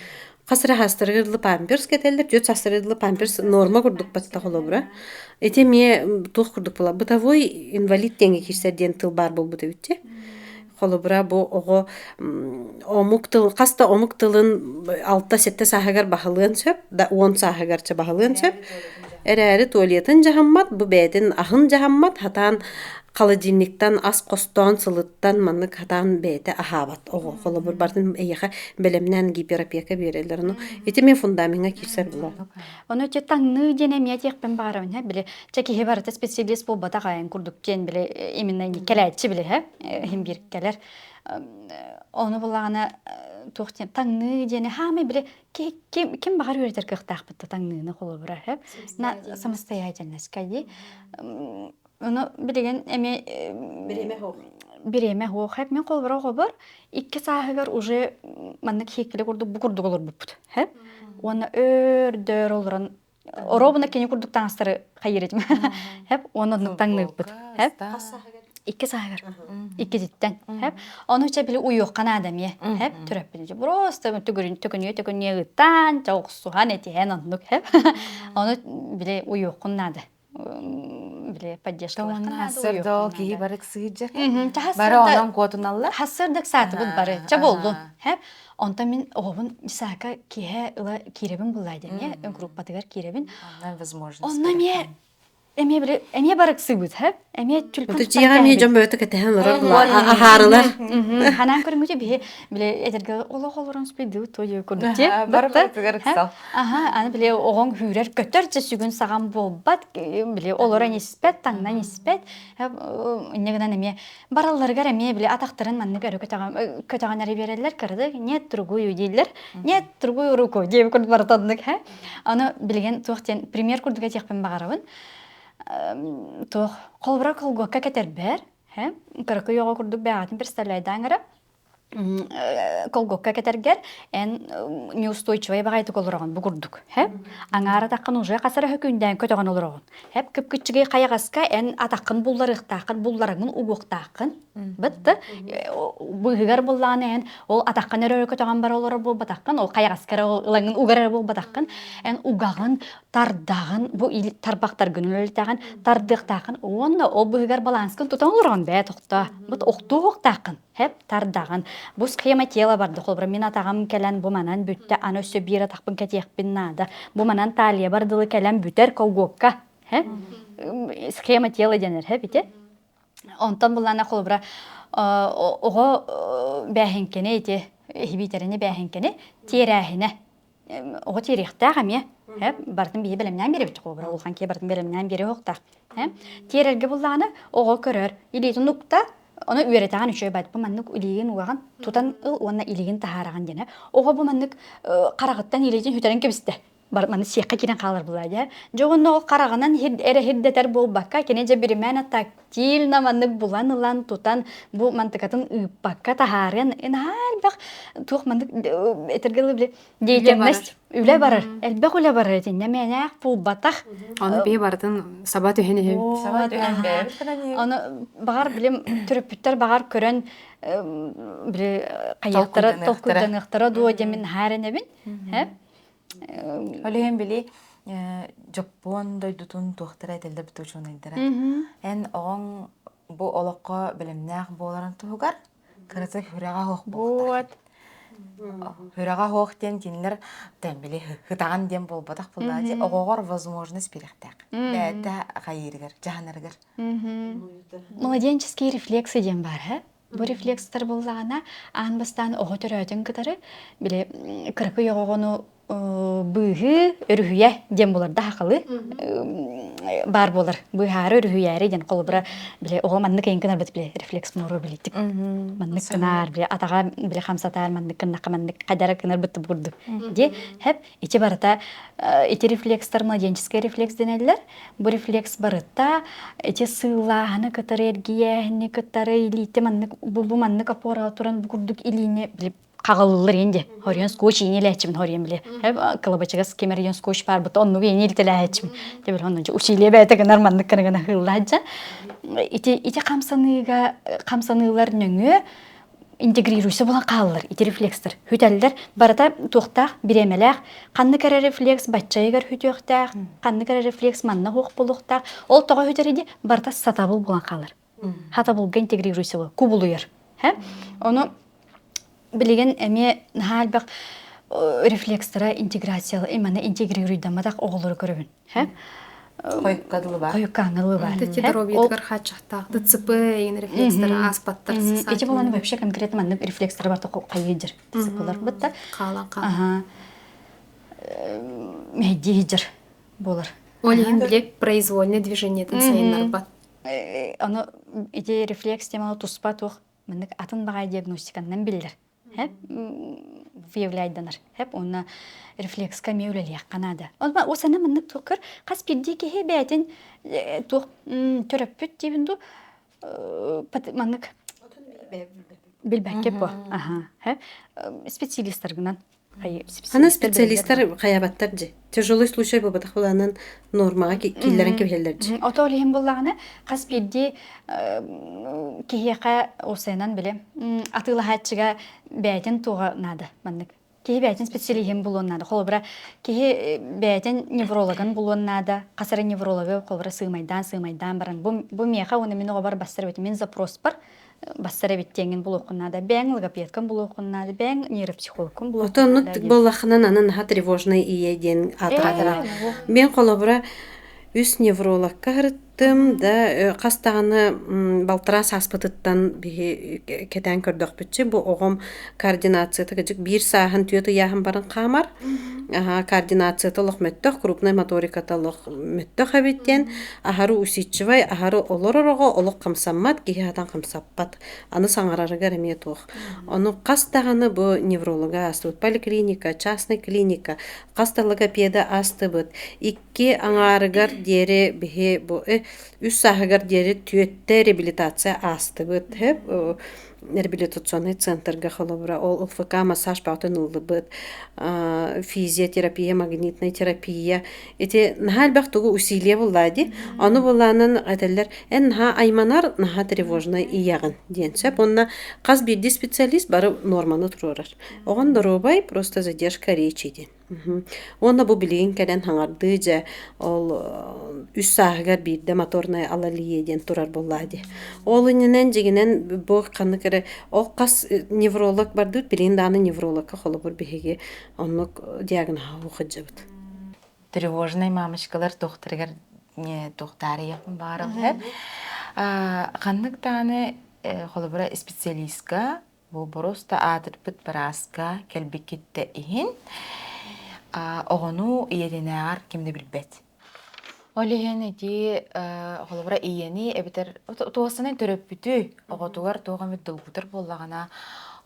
Хас эрэ хаастарыгар дылы памперс кэтэллэр, түөрт саастарыгар дылы памперс норма курдук батта холобура. Ити эмиэ туох курдук буолар? Бытовой инвалид диэҥҥэ киирсэр диэн тыл баар буолбут эбит дии. Холобура, бу оҕо омук тыл хас да омук тылын алта-сэттэ сааһыгар баһылыан сөп, да уон сааһыгар ча баһылыан сөп. Эрээри туалетын дьаһаммат, бу бэйэтин аһын дьаһаммат, хатаан холодильниктан ас хостоон сылыттан маннык хатаан бэйэтэ аһаабат оҕо. Холобур, барытын эйиэхэ бэлэмнээн гиперопека биэрэллэр. Ону ити эмиэ фундамеҥҥа киирсэр буолар. Ону ити таҥныы диэн эмиэ этиэхпин баҕарабын һэ били чэ киһи барыта специалист буолбатах айан курдук диэн били именно кэлээччи били һэ иһин биир кэлэр ону буллаҕына туох диэн таҥныы диэни хаамай били ким ким баҕар үөрэтэр кыахтаахпыт да таҥныыны холобура һэ самостоятельность дии ону билигин эмиэ бириэмэ суох бириэмэ суох хэп мин холобура оҕобор икки сааһыгар уже маннык хиэккилэ курдук бу курдук олорбуппут хэп уонна өөр-дөр олорон оруобуна кини курдук таҥастары хайыр этим хэп уонна оннук таҥныыппыт хэп икки сааһыгар иккититтэн хэп ону чэ били уйуохха наада эмиэ хэп төрөппүт просто төкүнүө төкүнүө ыттаан чэ охсуһан этиһэн оннук хэп ону били уйуоххун наада били поддержкалаахтан Хассырдоо киһи бары ыксыырдьа. Бары онон куотуналлар. Хассырдык саатыбыт бары. Ча боллун. Хэп. Онтон мин оҕобун Исаака киэһэ ыла киирэбин буллаа диэн группатыгар киирэбин. Онно эмиэ эмиэ били эмиэ барыксыыбыт хэп. Эмиэ түлпүн Дьиэҕэ эмиэ дьон бөҕөтө кэтэһэн олорор аһаарылар. Ханаан көрүҥүтэ биһи били эдэргэ олох олорон спидыы тойу курдук Бары барытыгар ыксал. Аха, аны били оҕоҥ үүрэр көтөр дьэ сүгүн саҕан буолбат, били олорон испэт, таҥнан испэт. Инньэ гынан эмиэ баралларыгар эмиэ били атахтарын маннык өрө көтөҕөн эрэ биэрэллэр, кырдык нет другую дииллэр, нет другую руку диэбит курдук барытаннык һэ. Аны билигин туох диэн пример курдук этиэхпин баҕарабын. Туох холобура колгуокка кэтэрбэр, һэ, кыракый оҕо курдук бэҕэтин представляйдаан эрэ колгуокка кэтэргэр эн неустойчивай баҕайытык олороҕун бу курдук һэп аҥаар атаххын уже хас эрэ күндээн көтөҕөн олороҕун һэп кып-кыччыгый хайаҕаска эн атаххын булларыахтааххын булларыҥын угуохтааххын бытты быыһыгар буллаҕына эн ол атаххын эрэ көтөҕөн бара олорор буолбатаххын ол хайаҕаска эрэ ылаҥын угар эрэ буолбатаххын эн угаҕын тардаҕын бу тарбахтаргын үлэлэтэҕин тардыахтааххын уонна ол быыһыгар баланскын тутан олороҕун бээ тохтоо бут охтуохтааххын Хэп тардаҕын. Бу схема тела барды. Холобура, мин атаҕым кэлэн бу манан бүттэ, аны өссө биир атахпын кэтиэхпин наада. Бу манан талиябар дылы кэлэн бүтэр колгуокка. Хэ? Схема тела дэнэр, хэ, бити? Онтон буллана холобура, оҕо бээһиҥкэни ити иһибиитэрэни бээһиҥкэни тиэрээһинэ оҕо тиэриэхтээх эмиэ барытын биһи бэлэмнээн биэрэбит холобура улахан киһи барытын бэлэмнээн биэриэ уохтаах тиэрэргэ буллаҕына оҕо көрөр илиитин укта. Ону үөрэтэҕин үчүгэй баайт бу маннык илиигин угаҕын тутан ыл уонна илиигин таһаараҕын диэн. Оҕо бу маннык хараҕыттан илиитин сүтэрэн кэбистэ. Бар маны сиэххэ киирэн хаалар булаа дьэ. Дьэ уонна ол хараҕынан эрэ хирдэтэр буолбакка кини дьэ биримээн тактильно маннык булан ылан тутан бу мантыкатын ыыппакка таһаарыан наһаа элбэх туох маннык этэргэ дылы били деятельность үлэ барар элбэх үлэ барар итиннэ мээнээх буолбатах Ону бии барытын саба түһэн иһин. Саба түһэн бэйэбит гынан иһин. Ону баҕар билим төрөппүттэр баҕар көрөн били хайыахтара толкуйданыахтара дуо диэн наһаа эрэнэбин. Ол иһин били Дьоппуон дойдутун туохтара этэллэр бит учуонайдара. Эн оҕоҥ бу олоххо бэлэмнээх буоларын туһугар кырата сүрэҕэ суох буолуохтаах. Сүрэҕэ суох диэн кинилэр били ытаҕан диэн буолбатах буоллаҕа дии оҕоҕор возможность биэриэхтээх. Бэйэтэ хайыырыгар, дьаһанарыгар. Младенческие рефлексы диэн баар һэ. Бу рефлекстэр буоллаҕына аан бастаан оҕо төрөөтүн кытары били кыракый оҕону быыһыы өрүһүйэ диэн буолар да хахалы баар буолар быыһаары өрүһүйээри диэн холобура били оҕо маннык эйин гынарбыт били рефлекс мору билитик маннык гынаар били атаҕа били хамсатаар маннык гыннахха маннык хайдара гынарбыт курдук ди хэп ити барыта ити рефлекстар младенческий рефлекс дэнэллэр бу рефлекс барыта ити сыыллааһыны кытары эргийээһини кытары илиитэ маннык бу бу маннык опораҕа туран бу курдук илиини били хаҕыллар инде хорион скотч ини илээччибин хорион били кылабачыгас кемерион скотч баарбыт оннук ини илтэлээччим тебил оннун усилие бэйэтэ гынар маннык гына гына хыыллаачча ити ити хамсаныыга хамсаныылар нөҥүө интегрируйса буолан хааллар ити рефлекстэр хүтэллэр барыта туохтаах бириэмэлээх ханнык эрэ рефлекс баччайыгар хүтүөхтээх ханнык эрэ рефлекс манна суох буолуохтаах ол тоҕо хүтэр иди барыта сатабыл буолан хаалар хатабылга интегрируйса буол кубулуйар ону билигин эмиэ наһаа элбэх рефлекстара интеграция именно интегрируйдамматах оҕолору көрөбүн Хойукка дылы баар. Хойуккааҥҥа дылы баар. Ити доруобуйатыгар хааччахтаах ДЦП еген рефлекстер ааспаттар. Ити боланы вообще конкретно маннык рефлекстер бар хайыдыр. ДЦПлар бытта. Хаалан хаалан. Мэйдиидер болар. Ол иһин билек произвольное движениетин сайыннарбат. Ону ити рефлекс теманы туспа туох маннык атын баҕай диагностиканнан биллэр. Хэп выявляйданар. Хэп уонна рефлекска эмиэ үлэлиэххэ наада. Ол сана маннык туох хас биирдии киһи бэйэтин туох төрөппүт диибин дуу маннык билбэккэ по. Аха. Специалисттаргынан Аны специалисттар хайабаттар дьи. Тяжелый случай буолбатах булаанан нормаҕа киллэрэн кэбиһэллэр дьи. Ото ол иһин буллаҕына хас биирдии киһиэхэ УСН-нан били атыылаһааччыга бэйэтин туоҕа наада маннык. Киһи бэйэтин специалиһин булуон наада. Холобура, киһи бэйэтин неврологын булуон наада. Хас эрэ неврологы холобура сыымайдаан сыымайдаан баран бу, бу миэхэ уонна мин оҕобор бассар эбит, мин запроспар бассар эбит диэҥҥин булуоххун наада. Бэйэҥ логопедкын булуоххун наада, бэйэҥ нейропсихологкун булуоххун Отон наада диэн. буоллаххынан аны наһаа тревожный ийэ диэн аатыраллара. Мен холобура үс неврологка сырыттым да хас даҕаны балтараа сааспытыттан биһи кэтээн көрдөхпүтчү бу оҕом координацията кыдьык биир сааһын түөрт ыйааһын баран хаамар координацията олох мөттөх крупная моториката олох мөттөх эбит диэн аһары усидчивай аһары олорор оҕо олох хамсаммат киһи хатан хамсаппат аны саҥарарыгар эмиэ туох ону хас даҕаны бу невролога аастыбыт поликлиника частный клиника хас да логопеда аастыбыт икки аҥаарыгар диэри биһи бу үс сааһыгар диэри түөттэ реабилитация аастыбыт реабилитационный центрга холобура ол ЛФК массаж бөҕөтүн ыллыбыт физиотерапия магнитная терапия ити наһаа элбэх тугу усилие буллаа дии ону буллаанан этэллэр эн наһаа айманар наһаа тревожнай ийэҕин диэн сөп уонна хас биирдии специалист бары норманы туруорар оҕон доруобай просто задержка речи диэн Уонна бу билигин кэлэн хаҥардыы дьэ ол үс сааһыгар биирдэ моторная алалия диэн турар буоллаа дии. Ол иннинэн дьиҥинэн бу ханнык эрэ ол хас невролог бардыбыт билигин даҕаны неврологка холобур биһиги оннук диагноһа сылдьабыт. Тревожнай мамочкалар туохтарыгар туохтаарыйахпын баҕарабын. Ханнык даҕаны холобура специалистка Бу боруоста аатырбыт бырааска кэлбиккиттэ иһин оҕону ийэтинээҕэр ким да билбэт. Ол иһин ити холобура ийэни эбэтэр туостанан төрөппүтү оҕотугар туох эмит долгутар буоллаҕына,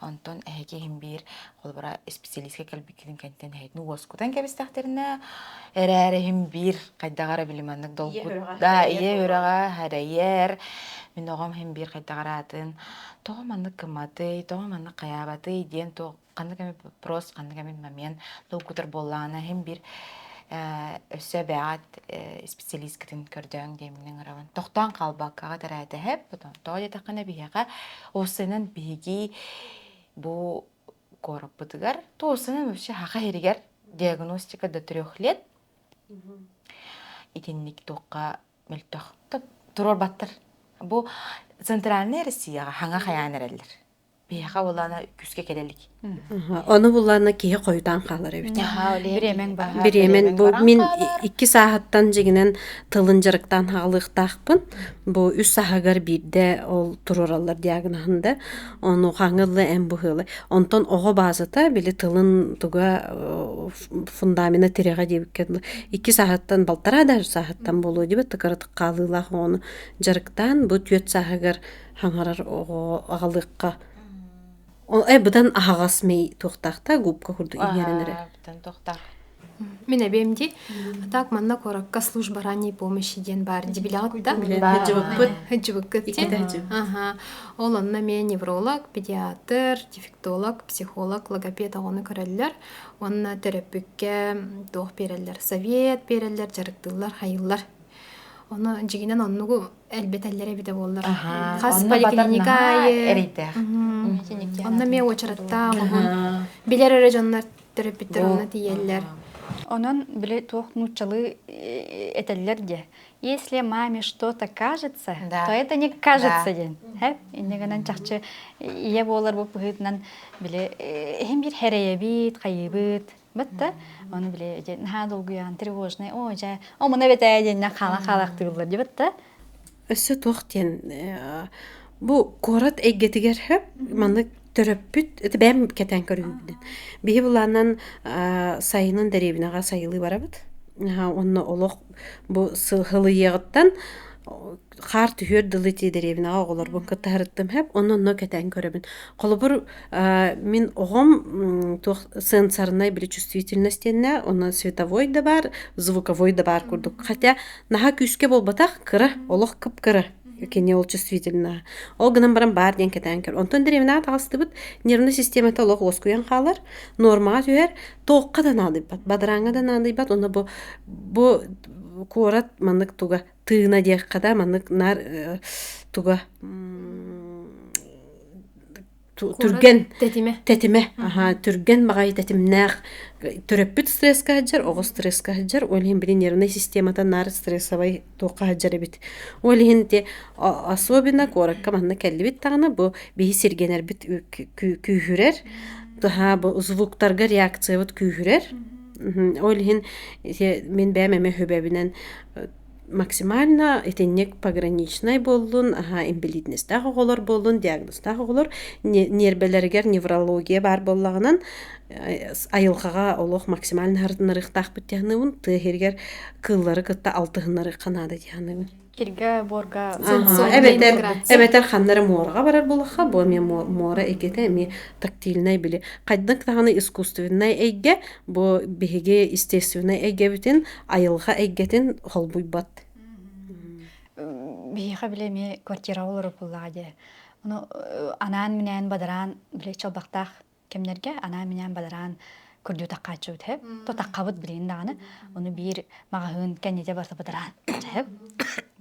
онтон эһиги иһин биир холобура исписэлиискэ кэлбиккитин кэнниттэн эһигини уоскутан кэбистэхтэринэ, эрээр иһин биир хайдах эрэ били маннык долгут да ийэ үрэҕэ хэрэйэр мин оҕом иһин биир хайдах эрэ атын тоҕо маннык гымматый, тоҕо маннык хайаабатый диэн туох ханнык эмит вопрос, ханнык эмит момент долгутар буоллаҕына иһин биир өссө бэҕэт специалисткытын көрдөөн диэммин ыҥырабын. Тохтоон хаалбаккаҕа тэрээтэһэп, потом тоҕо диэтэххинэ биһиэхэ уопсайынан биһиги бу куораппытыгар туосынан вообще хаха иһигэр диагностика до трех лет итинник туохха мөлтөх туруорбаттар. Бу центральная Россияҕа хаҥа хайаан эрэллэр. Биһиэхэ булаана күүскэ кэлэ илик. Ону булаана киһи хойутаан хаалар эбит. Бириэмэҥ баар. Бириэмэн бу мин икки сааһыттан дьиҥинэн тылын дьарыктаан хаалыахтаахпын. Бу үс сааһыгар биирдэ ол туруораллар диагноһын да. Ону хаҥылла эн быһыылы. Онтон оҕо баазата били тылын туга фундамена тирэҕэ диэбиккэ дылы икки сааһыттан балтараа да сааһыттан буолуо диэбит кыратык хаалыылаах оҕону дьарыктаан бу түөрт сааһыгар хаҥарар оҕо аҕалыахха ол э быдан аһаҕас мэй туохтаахта губка курдук иҥэрэн эрэ быдан туохтаах Мин эбиэм дии. А так манна куоракка служба ранней помощи диэн баар дибилэҕит да? Хыдьыбыппыт. Хыдьыбыккыт Иккитэ Ага. Ол онно эмиэ невролог, педиатр, дефектолог, психолог, логопед оҕону көрөллөр. Уонна төрөппүккэ туох биэрэллэр? Совет биэрэллэр, дьарыктыыллар, хайыыллар. Ону дьигинэн оннугу элбэтэллэр эбитэ буоллар. Хас поликлиника аайы эрэйдээх. Онно эмиэ уочараттаах уһун. Билэр эрэ дьоннор төрөппүттэр онно тиийэллэр. Онон били туох нууччалыы этэллэр диэ. Если маме что-то кажется, то это не кажется диэн. Инньэ гынан чахчы ийэ буолар бу быһыытынан били иһин биир хэрэйэбит, хайыыбыт Бытта ону били дьэ наһаа долгуйаҕын тревожный оо дьэ омуна эбэтээ диэннэн хаала хаалаахтыыллар дьэ Өссө туох диэн бу куорат эйгэтигэр хөп маннык төрөппүт это бэйэм кэтээн көрүүбүнэн биһи былаанан сайынын дэриэбинэҕэ сайылыы барабыт онно олох бу сылыйыаҕыттан хаар түһүөр дылы ити дэриэбинэҕэ оҕолорбун кытта сырыттым сөп онно онно кэтээн көрөбүн холобур мин оҕом туох сенсорнай били чувствительность диэннэ онно световой да баар звуковой да баар курдук хотя наһаа күүскэ буолбатах кыра олох кып-кыра кини ол чувствительна ол гынан баран баар диэн кэтээн көр онтон дэриэбинэҕэ таҕыстыбыт нервнай системата олох уоскуйан хаалар нуормаҕа түһэр туохха да наадыйбат бадарааҥҥа да наадыйбат уонна бу бу куорат маннык туга тыына диэххэ да маннык наар туга түргэн тэтимэ тэтимэ аха түргэн баҕайы тэтимнээх төрөппүт стресскэ сылдьар оҕо стресскэ сылдьар ол иһин били нервнай системата наар стрессовай туохха сылдьар эбит ол иһин ити особенно куоракка манна кэллибит даҕаны бу биһи сиргэнэрбит күүһүрэр туһа бу звуктарга реакциябыт күүһүрэр ол иһин мин бэйэм эмэ хүбэбинэн максимально итинник пограничнай буоллун, аһа инбэлиитинэстээх оҕолор буоллун, диагнозтаах оҕолор ньиэрбэлэригэр неврология баар буоллаҕынан айылҕаҕа олох максимально харытынарыахтаахпыт дии саныыбын. Тыа иһигэр кыыллары кытта алтыһыннарыахха наада дии саныыбын. Киргэ, буорга эбэтэр эбэтэр ханна эрэ муораҕа барар буоллахха, бу эмиэ муора эйгэтэ эмиэ тактильнай били хайдах даҕаны искусственнай эйгэ бу биһиги естественнай эйгэбитин айылҕа эйгэтин холбуйбат. Биһиэхэ били эмиэ квартираҕа олорор буоллаҕа дии. Ону анаан-минээн бадараан били чалбахтаах кэмнэргэ анаан-минээн бадараан көрдүү таххааччыбыт һэп. То таххабыт билигин даҕаны. Ону биир маҕаһыын кэннитэ барыта бадараан. Һэп.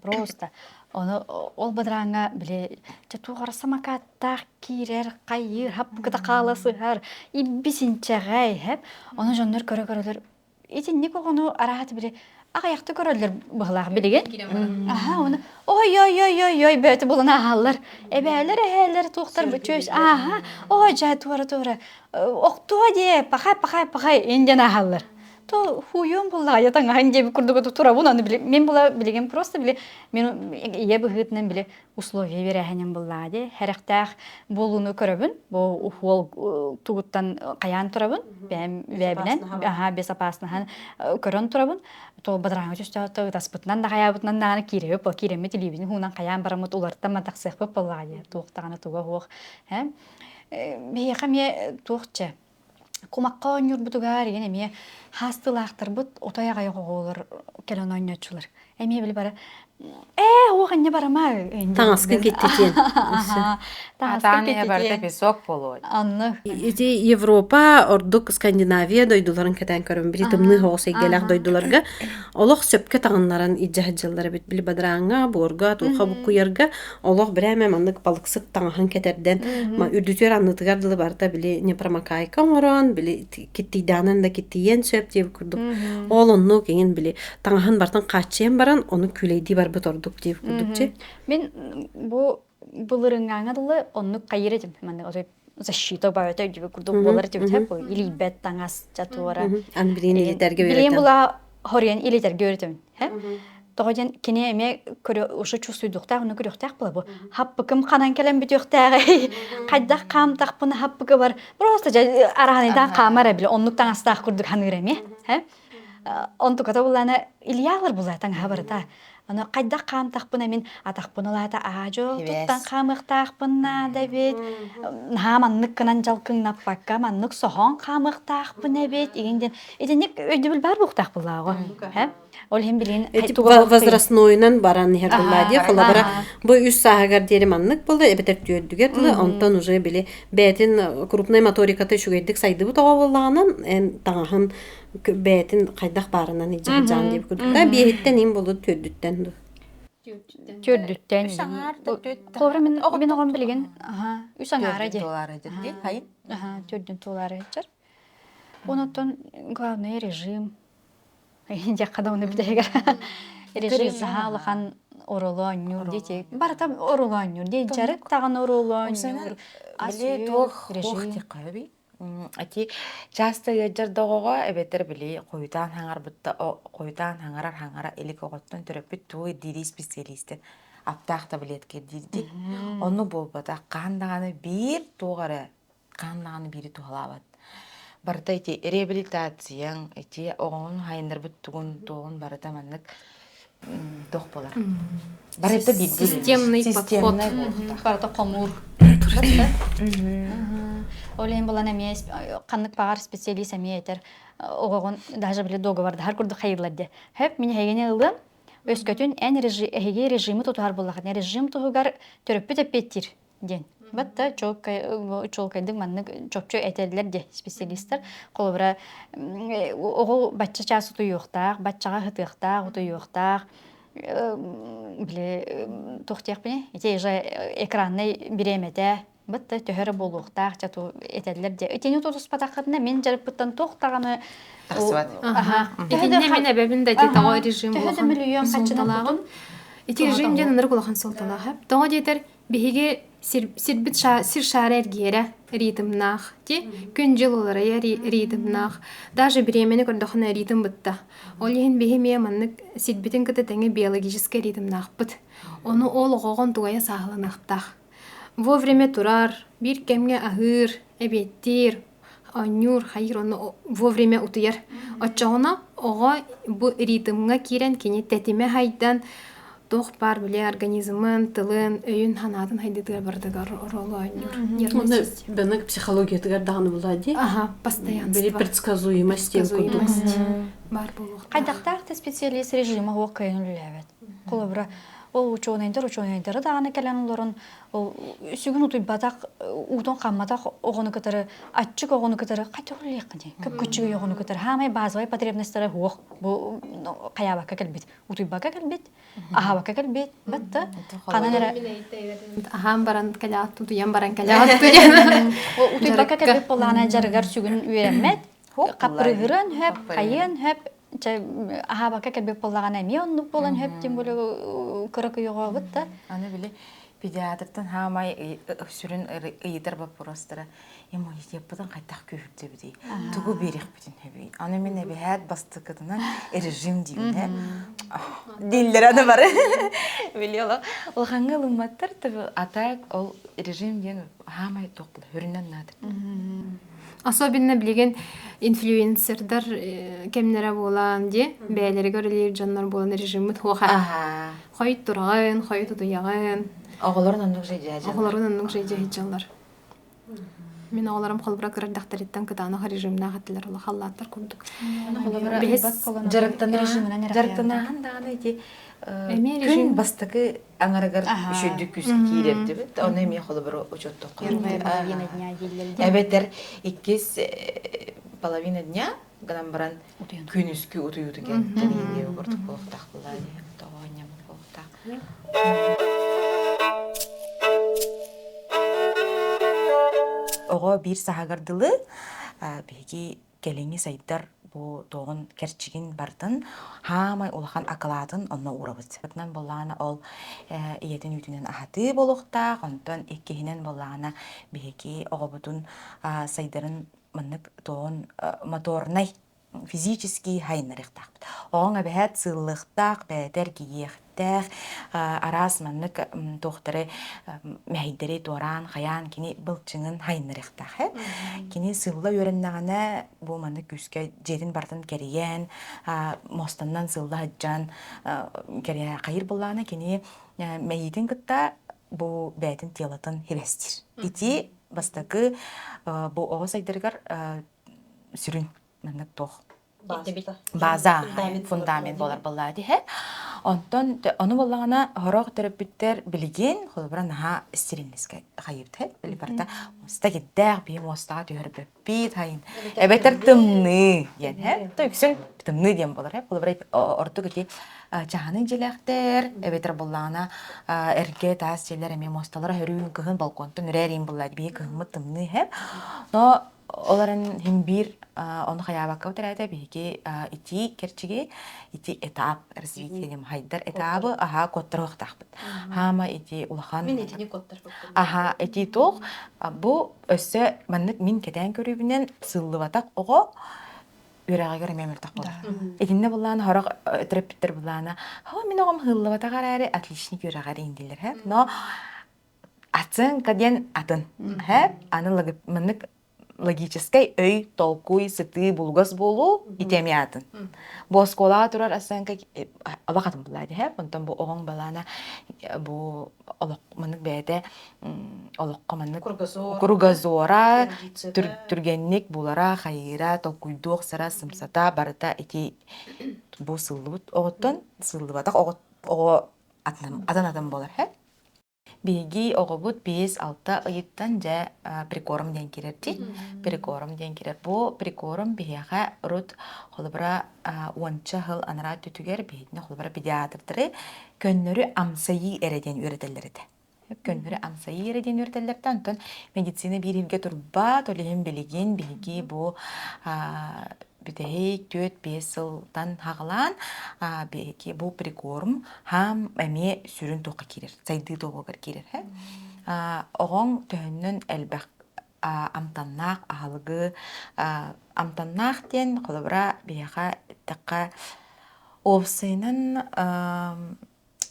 Просто. Ону ол бадарааҥҥа били чэ туох эрэ самокаттаах киирэр, хайыыр, хаппыкыта хаала сыһар, иббис-инчэҕэй, һэп. Ону дьоннор көрө-көрөлөр итинник оҕону араат били аҕыйахта көрөллөр быһылаах билигин. Аха, оны ой ой ой ой ой бөөтү булан ааһаллар. Эбээлэр эһээлэр туохтар чүөс ааха ой дьэ туора туора охтуо диэ пахай пахай пахай инден ааһаллар. То хуйуом буллаайа таҥаһын диэбит курдук турабын аны били мен була билигин просто били мен ийэ быһыытынан били условия биэрээһинин буллаа ди хэрэхтээх буолууну көрөбүн бу уһуол тугуттан хайаан турабын бэйэм бэйэбинэн аха безопаснаһан көрөн турабын то бадарааҥҥа түстээхтэ ытаспытынан да хайаабытынан даҕаны киирэбит бол киирэммит илиибитин хуунан хайаан бараммыт уларыттан мантахсыахпыт буоллаҕа дии туох даҕаны туга суох биһиэхэ эмиэ туох чэ Кумахха оонньуурбутугар игин эмиэ хаастыылаахтарбыт отой аҕай оҕолор кэлэн оонньооччулар. Эмиэ били бары ээ уох инньэ барыма Таҥаскын киттитиэн. Таҥаскын Атаан барыта песок буолуо. Анны. Ити Европа, ордук Скандинавия дойдуларын кэтээн көрөн били тымныы соҕус эйгэлээх дойдуларга олох сөпкө таҥыннаран илдьэ сылдьаллар эбит. Били бадарааҥҥа, буорга, туохха буккуйарга олох бирээмэ маннык балыксыт таҥаһын кэтэрдэн үрдүтүгэр аннытыгар дылы барыта били непромокайка оҥорон били киттийдэҕинэн да киттийиэн сөп диэбит курдук ол оннук иҥин били таҥаһын барытын хааччыйан баран ону күүлэйдии барбыт ордук диэбит курдук чи Мин бу былырыҥҥааҥҥа дылы оннук хайыр этим маннык отой защита баҕата өйдүбүт курдук буолар этибит илийбэт таҥас чатуора аны билигин илитэргэ билигин була хоруйан илитэргэ үөрэтэмин тоҕо диэн кини эмиэ көрө ушу чувствуйдуохтаах ону көрүөхтээх була бу хаппыкым ханан кэлэн бүтүөхтээҕий хайдах хаамтахпына хаппыкы бар просто дьэ араанайдаах хаамар эбили оннук таҥастаах курдук ханыыр эмиэ онтуката буллаана Ильялар була таҥаһа барыта Аны хайдах хаамтахпына мин атахпын ылаата аадьо туттан хаамыахтаахпын наада эбит. Наһаа маннык гынан дьалкыҥнаппакка маннык соһон хаамыахтаахпын эбит. Игин диэн итинник өйдөбүл баар буолуохтаах буоллааҕа. Ол иһин билигин возрастнойунан баран иһэр буоллаа дии. Холобура бу үс сааһыгар диэри маннык буолла эбэтэр түөрдүгэр дылы онтон уже били бэйэтин крупнай моториката үчүгэйдик сайдыбыт оҕо буоллаҕынан эн таҥаһын бэйэтин хайдах баарынан илдьэ сылдьаҕын диэбит курдук да биэһиттэн им булут түөрдүттэн ду түөрдүттэн Үс аҥаар да түөрт Холобура мин мин оҕом билигин үс аҥаара дии туолаары дии хайын төрдүн туолаары сылдьар онуттан главное режим диэххэ да ону бүтэһигэр режим наһаа улахан оруолу оонньуур дети барыта оруолу оонньуур дии дьарык даҕаны оруолу оонньуур ас-үөл туох режим Ити часто ыалдьар да оҕоҕо эбэтэр били хойутаан хаҥарбытта хойутаан хаҥарар хаҥара илик оҕоттон төрөппүт тугу ирдиирий специалистен аптаах таблетка ирдиирдик. Оннук буолбатах хаһан даҕаны биир туох эрэ хаһан даҕаны биири туһалаабат. Барыта ити реабилитацияҥ, ити оҕоҥун хайыннарбыт тугун туоҕун барыта маннык туох буолар. Барыта биирдии Системный подход. Барыта хомуур. Ол иһин булан эмиэ ханнык баҕар специалист эмиэ этэр оҕоҕун даже били договордаһар курдук хайыылар диэ. Хөп мин эһигини ылыам өскөтүн эн эһиги режими тутуһар буоллаххына режим туһугар төрөппүт эппиэттиир диэн. Батта чуолкайдык маннык чопчу этэллэр диэ специалистар. Холобура оҕо бачча чаас утуйуохтаах, баччаҕа сытыахтаах, утуйуохтаах, били туох диэхпиний ити же экраннай бириэмэтэ бытта төһө эрэ буолуохтаах дьэ этэллэр диэ итини тутуспатаххытына мин дьарыкпыттан туох даҕаны тахсыбат Итиннэ мин эбэбин да ити тоҕо режим төһө да мөлүйүөн харчынан Ити режим диэн ынырык улахан суолталаах. Тоҕо диэтэр биһиги сирбит сир шаара эргиэрэ ритмнаах ти күн-дьыл уларыйа ритмнаах даже бириэмэни көрдөххүнэ ритм бытта ол иһин биһи эмиэ маннык сирбитин кытта тэҥэ биологическай ритмнаахпыт ону ол оҕоҕон тугайа сааһыланыахтаах вовремя турар биир кэмҥэ аһыыр эбиэттиир оонньуур, хайыыр онно вовремя утуйар. Оччоҕуна оҕо бу ритмҥа киирэн кини тэтимэ хайдан туох баар били организмын, тылын, өйүн, санаатын хайдытыгар барытыгар оруолу оонньуур. Уонна бэник психологиятыгар даҕаны буолаа дии. Аха, постоянство. Били предсказуемость диэн курдук. Баар буолуохтаах. Хайдахтаах да специалист режима суох кыайан үлэлээбэт. Холобура, ол учуонайдар учуонайдары даҕаны кэлэн олорон Ол сүгүн утуйбатах, уутун хамматах оҕону кытары, аччык оҕону кытары хайдах үлэлиэххиний? Көп-көччүгэй оҕону кытары хаамай базовай потребностара суох. Бу хайаабакка кэлбит. Утуйбакка кэлбит, аһаабакка кэлбит. Батта ханан эрэ аһаан баран кэлэҕит, утуйан баран кэлэҕит. Утуйбакка кэлбит буоллаҕына дьарыгар сүгүн үөрэммэт. Хаппырыһырыан хөп, хайыан хөп, чэ аһаабакка кэлбит буоллаҕына эмиэ оннук буолан хөп тем более кыра кыйоҕообут да. Аны били. Педиатртан хаамай сүрүн ыйытар боппуруостара иммунитеппытын хайдах күүһүрдэбитий? Тугу биэриэхпитин сөбүй? Аны мин эбэһээт бастакытынан режим диибин ээ. Дииллэр аны бары. Били улахаҥҥа ылымматтар а так ол режим диэн хаамай туох хөрүнэн наада. Особенно билигин инфлюенсердар кэмнэрэ буолан дии бэйэлэригэр үлэлиир дьоннор буолан режиммит хуоха хойут тураҕын, хойут утуйаҕын. Оҕолорун оннук жайдьаһаллар. Оҕолорун оннук жайдьаһаллар. Мин оҕолорум холбура кырардахтарыттан кытаанах режимнаах этилэр улахаллааттар курдук. Дьарыктанааһын даҕаны ити күн бастакы аҥарыгар үчүгдүк күүскэ киирэрдибит. Ону эмиэ холобура учуоттуохха. Эбэтэр иккис половина дня гынан баран күнүскү утуйуутун кэнниттэн иһин курдук буолуохтаах буолаа дии тоҕо ньаммыт буолуохтаах. Оҕо биир саһагар дылы биһиги кэлиҥҥи сайдар бу туоҕун кэрчигин бартын хаамай улахан акылаатын онно уурабыт. Ытынан буоллаҕына ол ийэтин үүтүнэн аһатыы буолуохтаах, онтон иккиһинэн буоллаҕына биһиги оҕобутун сайдарын маннык туоҕун моторнай физический хайыннарыахтаахпыт. Оҕоҥ эбэһээт сыыллыахтаах, бэйэтэ эргийиэхтээх, араас маннык туохтары мэһэйдэри туораан, хайаан кини былчыҥын хайыннарыахтаах. Кини сыылла үөрэннэҕинэ бу маннык күүскэ дьиэтин барытын кэрийэн, муостаннан сыылла сылдьан хайыр буоллаҕына кини мэйиитин кытта бу бэйэтин телотын хибэстиир. Ити бастакы бу оҕо сайдарыгар сүрүн маннык туох база фундамент буолар буоллаа диһэ. Онтон ону буоллаҕына хорох төрөппүттэр билигин холобура наһаа стерильнискэ хайыыбыт били барыта муоста кирдээх биһи муостаҕа түһэрбэппит хайын эбэтэр тымныы диэн һэ то үксүн тымныы диэн буолар һэ холобура ордук ити чаһаны дьиэлээхтэр эбэтэр буоллаҕына эргэ таас дьиэлэр эмиэ муосталара хөрүүн кыһын балконтан үрээр буоллаа биһи кыһыммыт тымныы һэ но ол эрэн хин биир ону хайаабакка бутараата биһиги ити кэрчиги ити этап развитие хайдар этабы аха куоттаруохтаахпыт хаама ити улахан мин итини куоттарбыппын аха ити туох бу өссө маннык мин кэтээн көрүүбүнэн сыллыбатах оҕо үөрэҕигэр эмиэ мөлтөх буолар. Итиннэ буллаан хорох төрөппүттэр буллаана, «Хо, мин оҕом ыһыллыбатах эрээри отличник үөрэҕэр иҥдилэр һэ». Но оценка диэн атын. Һэ, аны маннык логическай өй, толкуй, сытыы, булгас буолуу ити эмиэ атын. Бу оскуолаҕа турар оценка олох атын буллаа диһэ. Онтон бу оҕоҥ балаана бу олох маннык бэйэтэ олоххо маннык кругозора түргэнник булара, хайыыра, толкуйдуох сара, сымсата барыта ити бу сыллыбыт оҕоттон сыллыбатах оҕо оҕо атын-атын буолар һэ. Биһиги оҕобут 5-6 ыйыттан дьэ прикорм диэн киирэр дии. Прикорм диэн киирэр. Бу прикорм биһиэхэ урут холобура уонча сыл анараа өттүтүгэр биһигини холобура педиатрдары көннөрү амсайыы эрэ диэн үөрэтэллэр этэ. Көннөрү амсайыы эрэ диэн үөрэтэллэр онтон медицина биир иһиргэ турбат, ол иһин билигин биһиги бу бүтэһик 4-5 сылтан хаҕалаан биһиги бу прикорм хаам эмиэ сүрүн туохха киирэр, сайдыы туоҕугар киирэр. Оҕоҥ төһөннөн элбэх амтаннаах аһылыгы амтаннаах диэн холобура биһиэхэ эттэххэ уопсайынан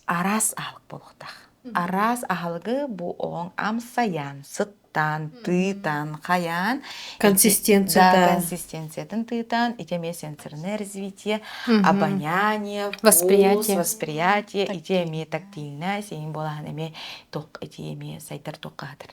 араас аһылык буолуохтаах. Араас аһылыгы бу оҕоҥ амсайан, сыттаан, тыытан, хайаан консистенцията консистенциятын тыытан, ити эмиэ сенсорное развитие, обоняние, вкус, Восприятие. восприятие, ити эмиэ тактильное, сиин буолаһын эмиэ туох ити эмиэ сайдар туоххаатар.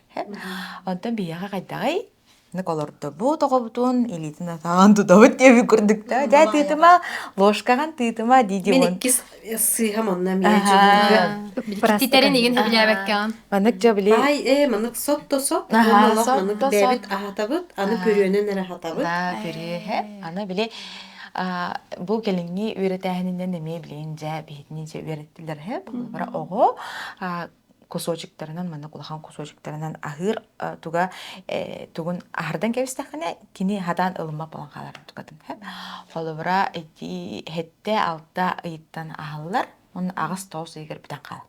Онтон биһиэхэ хайдаҕый? Нык олордобут оҕобутун илиитин атаҕын тутабыт диэбит курдук да дьэ тыытыма ложкаҕын тыытыма дии дии Мин иккис сыыһам онно эмиэ дьулуурга Титэрин игин сөбүлээбэккэҕин. Маннык дьэ били Баай ээ маннык сот-то сот уонна олох маннык бэйэбит аһатабыт аны пүрүөнэн эрэ аһатабыт. Да пүрүөһэ аны били бу кэлиҥҥи үөрэтээһининэн эмиэ билигин дьэ биһитини дьэ үөрэттилэр һэ бара оҕо кусочектарынан маннык улахан кусочектарынан аһыыр туга тугун аһардан кэбистэххинэ кини хатаан ылыммат буолан хаалар тукатын холобура ити 7-6 ыйыттан аһаллар уонна 8-9 ыйыгар бүтэн хаалар.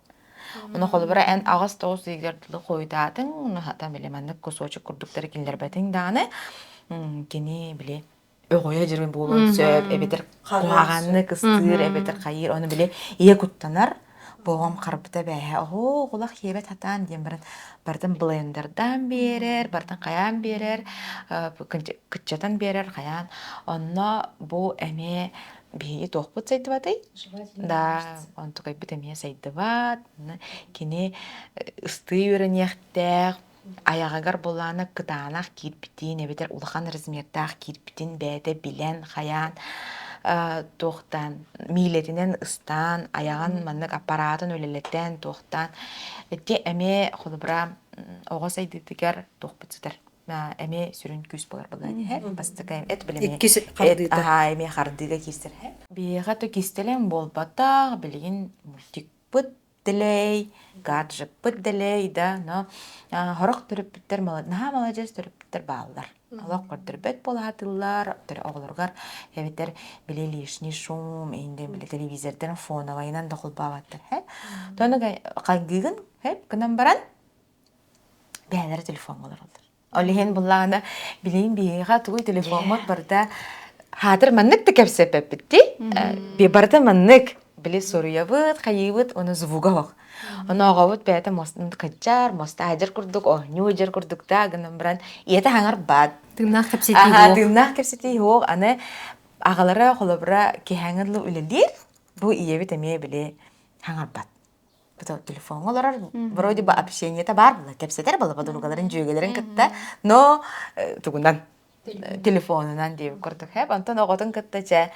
Ону холобура эн 8-9 ыйыгар дылы хойутаатыҥ, ону хата били маннык кусочек курдуктары киллэрбэтиҥ даҕаны, кини били өҕүйэ дьирин буолуон сөп, эбэтэр куһаҕаннык ыстыыр, эбэтэр хайыыр, ону били ийэ куттанар, боҕом харбыта бээһэ, оһоо, оҕолох иэбэт хатаан диэн баран барытын блендердаан биэрэр, барытын хайаан биэрэр, кыччатан биэрэр хайаан. Онно бу эмиэ биһиги туохпут сайдыбатый? Да, онтукайбыт эмиэ сайдыбат. Кини ыстыы үөрэниэхтээх, айаҕыгар булаана кытаанах киирбитин эбэтэр улахан размердаах киирбитин бэйэтэ билэн, хайаан туохтаан миилэтинэн ыстаан, айаҕын маннык аппараатын үлэлэтэн, туохтаан ити эмиэ холобура оҕо сайдыытыгар туохпут сытар эмиэ сүрүн күүс буолар былаан иһэр бастакы эт билими Иккис хардыыта. аhaa эмиэ хардыыга киирсэр биһиэхэ то кистэлэҥ буолбатах билигин мультикпыт дэлэй гаджеппыт дэлэй да но сорох төрөппүттэр наһаа маладьыас төрөппүттэр бааллар олох көрдөрбөт буолаатыллар оҕолоругар эбэтэр били лишний шум инден били телевизордарын фоновайынан да холбообаттар тону хайгыыгын гынан баран бэйэлэрэ телефоҥҥа олороллор. Ол иһин буллаҕына билигин биһиэхэ тугуй телефоммут барыта хаатыр маннык да кэпсэппэппит дии. Барыта маннык били суруйабыт, хайыыбыт, ону звуга оһох. Ону оҕобут бэйэтэ мостун кыдьар, моста аһдьар курдук, оонньуу дьар курдук да гынан баран ийэтэ хаҥарбат. Тыыннаах кэпсэтии суох. Тыыннаах кэпсэтии суох. Аны аҕалара холобура киһээҥи дылы үлэлиир. Бу ийэбит эмиэ били хаҥарбат. Телефоҥҥа олорор вроде бы общениета баар була кэпсэтэр була подругаларын дьүөгэлэрин кытта но тугунан телефонунан диэбит курдук хэп онтон оҕотун кытта чэ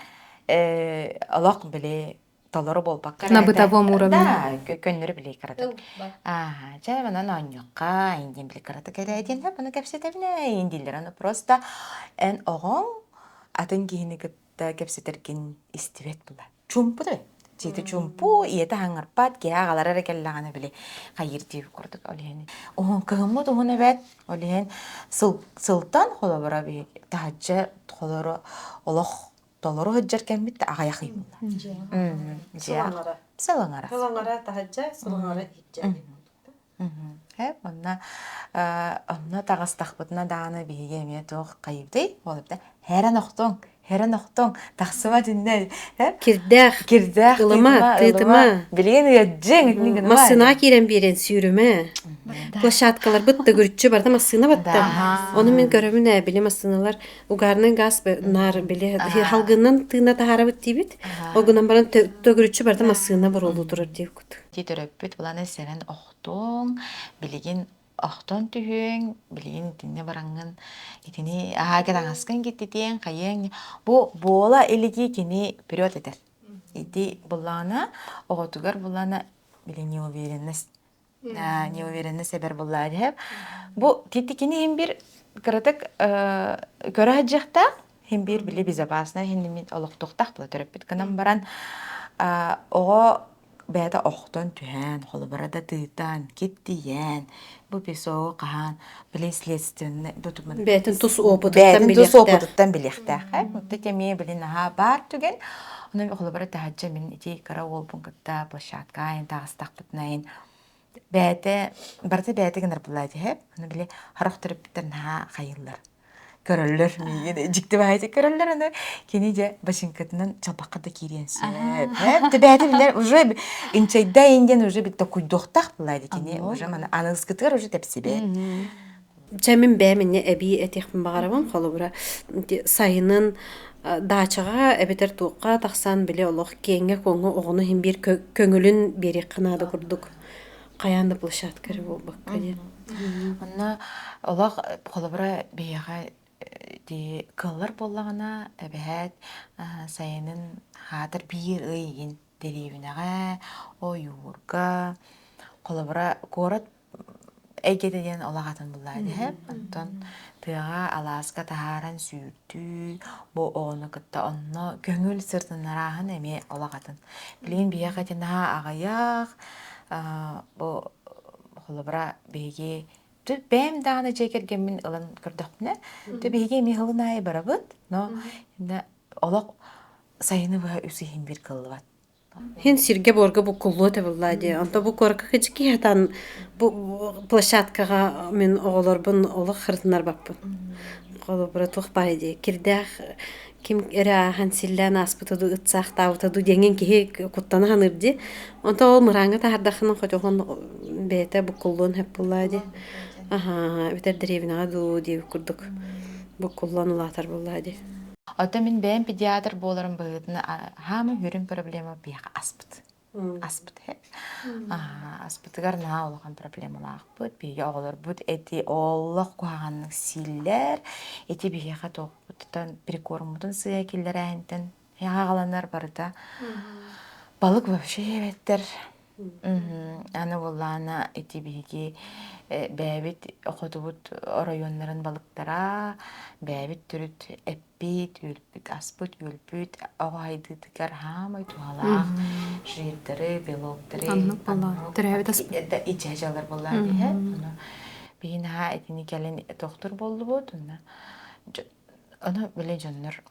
олох били толору буолбакка на бытовом уровне да көннөрү били кыратык ааха чэ манан оонньуохха индиэн били кыратык эрэ диэн хэп аны кэпсэтэбинэ индииллэр аны просто эн оҕоҥ атын киһини кытта кэпсэтэргин истибэт була чуумпу да Дьиэтэ чуумпу, ийэтэ хаҥырпат, киһи аҕалара эрэ кэллэҕинэ били хайыыр диир курдук ол иһин уһун кыһыммыт уһун эбээт ол иһин сыл сылтан холобура биһиги таһырдьа холоро олох толору сылдьар кэммит да аҕыйах ый буолла. Дьиэ сыл аҥара. Сыл аҥара таһырдьа, сыл аҥара иһирдьэ. Ээ, онно онно таҕыстахпытына даҕаны биһиги эмиэ туох хайыыбытый? Ол эбэтэр һэрэн охтуоҥ, һэрэн охтуоҥ, тахсыма итиннэ Кирдээх, кирдээх ылыма, тыытыма. Билигин ыаддьыҥ итини гыныма. Массыынаҕа киирэн биэрэн сүүрүмэ. Площадкаларбыт төгүрүччү барыта массыына батта. Ону мин көрөмүн ээ, били массыыналар угарный газ наар били халгыннан тыына таһаарабыт диибит. Ол гынан баран төгүрүччү барыта массыына буруолуу турар диэбит. Ити төрөппүт былааны сэрэн охтуоҥ, билигин охтон түһүөҥ, билигин итиннэ бараҥҥын итини аһаа таҥаскын киттитиэҥ, хайыаҥ бу буола илиги кини вперед этэр. Ити буллаҕына оҕотугар буллаҕына били неуверенность неуверенность эбэр буллаа диһэп. Бу кини иһин бир кыратык көрө сылдьыахтаах Хин биир били безопасно хин олохтуохтаах була төрөппүт гынан баран оҕо бэйэтэ охтон түһэн, холобура да тыытан, киттийэн, бу песогу хаһан били следственный бэйэтин тус опытыттан бэйэтин тус опытыттан билиэхтээх. Вот ити эмиэ били наһаа баар түгэн. Ону холобура таһырдьа мин ити кыра уолбун кытта площадка айын таҕыстахпытына бэйэтэ барыта бэйэтэ гынар буолла дии Аны били харах төрөппүттэр наһаа хайыллар көрөллөр миигин дьикти баҕайытык көрөллөр аны кини дьэ бачыҥкатынан чалбахха да киириэн сөп бэйэтэ билэр уже инчэйдэ диэн уже битта куйдуохтаах буолла кини уже маны аныгыскытыгар уже тэпсибэт Чэ мин бэйэм инньэ эбии этиэхпин баҕарабын холобура сайынын даачаҕа эбэтэр туохха тахсан били олох киэҥҥэ-куоҥҥа оҕону иһин биир көҥүлүн биэриэххэ наада курдук хайаан да площадка эрэ буолбакка диэн. Онно олох холобура биһиэхэ ити кыаллар буоллаҕына эбэһээт сайынын хаатыр биир ый игин дэриэбинэҕэ, ойуурга холобура куорат эйгэтэ диэн олох атын буллаа диһэ. Онтон тыаҕа алааска таһааран сүүрдүү, бу оҕону кытта онно көҥүл сыртыннарааһын эмиэ олох атын. Билигин биһиэхэ ити наһаа аҕыйах, бу холобура биһиги бэйэм даҕаны дьиэ кэргэммин ылан көрдөхпүнэ, то биһиги эмиэ сылын аайы барабыт, но олох сайыны быһа үс иһин биир кыллыбат. Хин сиргэ-буорга буккуллуо табыллаа дии. Онто бу куоракка кыдьык хатан бу площадкаҕа мин оҕолорбун олох хырытынарбаппын. Холобура туох баай дии. Кирдээх ким эрэ ааһан силлээн ааспыта дуу, ытсаахтаабыта дуу диэҥҥин киһи куттана саныыр дии. Онто ол мырааҥҥа таһаардаххына хотохон бэйэтэ буккуллуон сөп буоллаа дии. Аһаа, эбэтэр дэриэбинэҕэ дуу диэбит курдук буккуллан улаатар буоллаа дии. Оттон мин бэйэм педиатр буоларым быһыытынан хаама сүрүн проблема биһиэхэ аспыт. Аспыт Аспытыгар наһаа улахан проблемалаахпыт. Биһиги оҕолорбут эти олох куһаҕаннык сииллэр. Ити биһиэхэ туохпутуттан прикорммутун сыыйа киллэрээһинтэн аҕаланар барыта. Балык вообще эбэттэр. Аны буоллаҕына ити биһиги бэйэбит хотубут оройуоннарын балыктара, бэйэбит төрүт эппит, үөлбүт, аспыт, үөлбүт оҕо сайдыытыгар хаамай туһалаах жирдары, белоктары, Оннук буолла. Төрөөбүт аспыт. ичэ дьалар буоллаа диһэ. Ону биһи наһаа итини кэлин тохтур буоллубут. Ону били дьоннор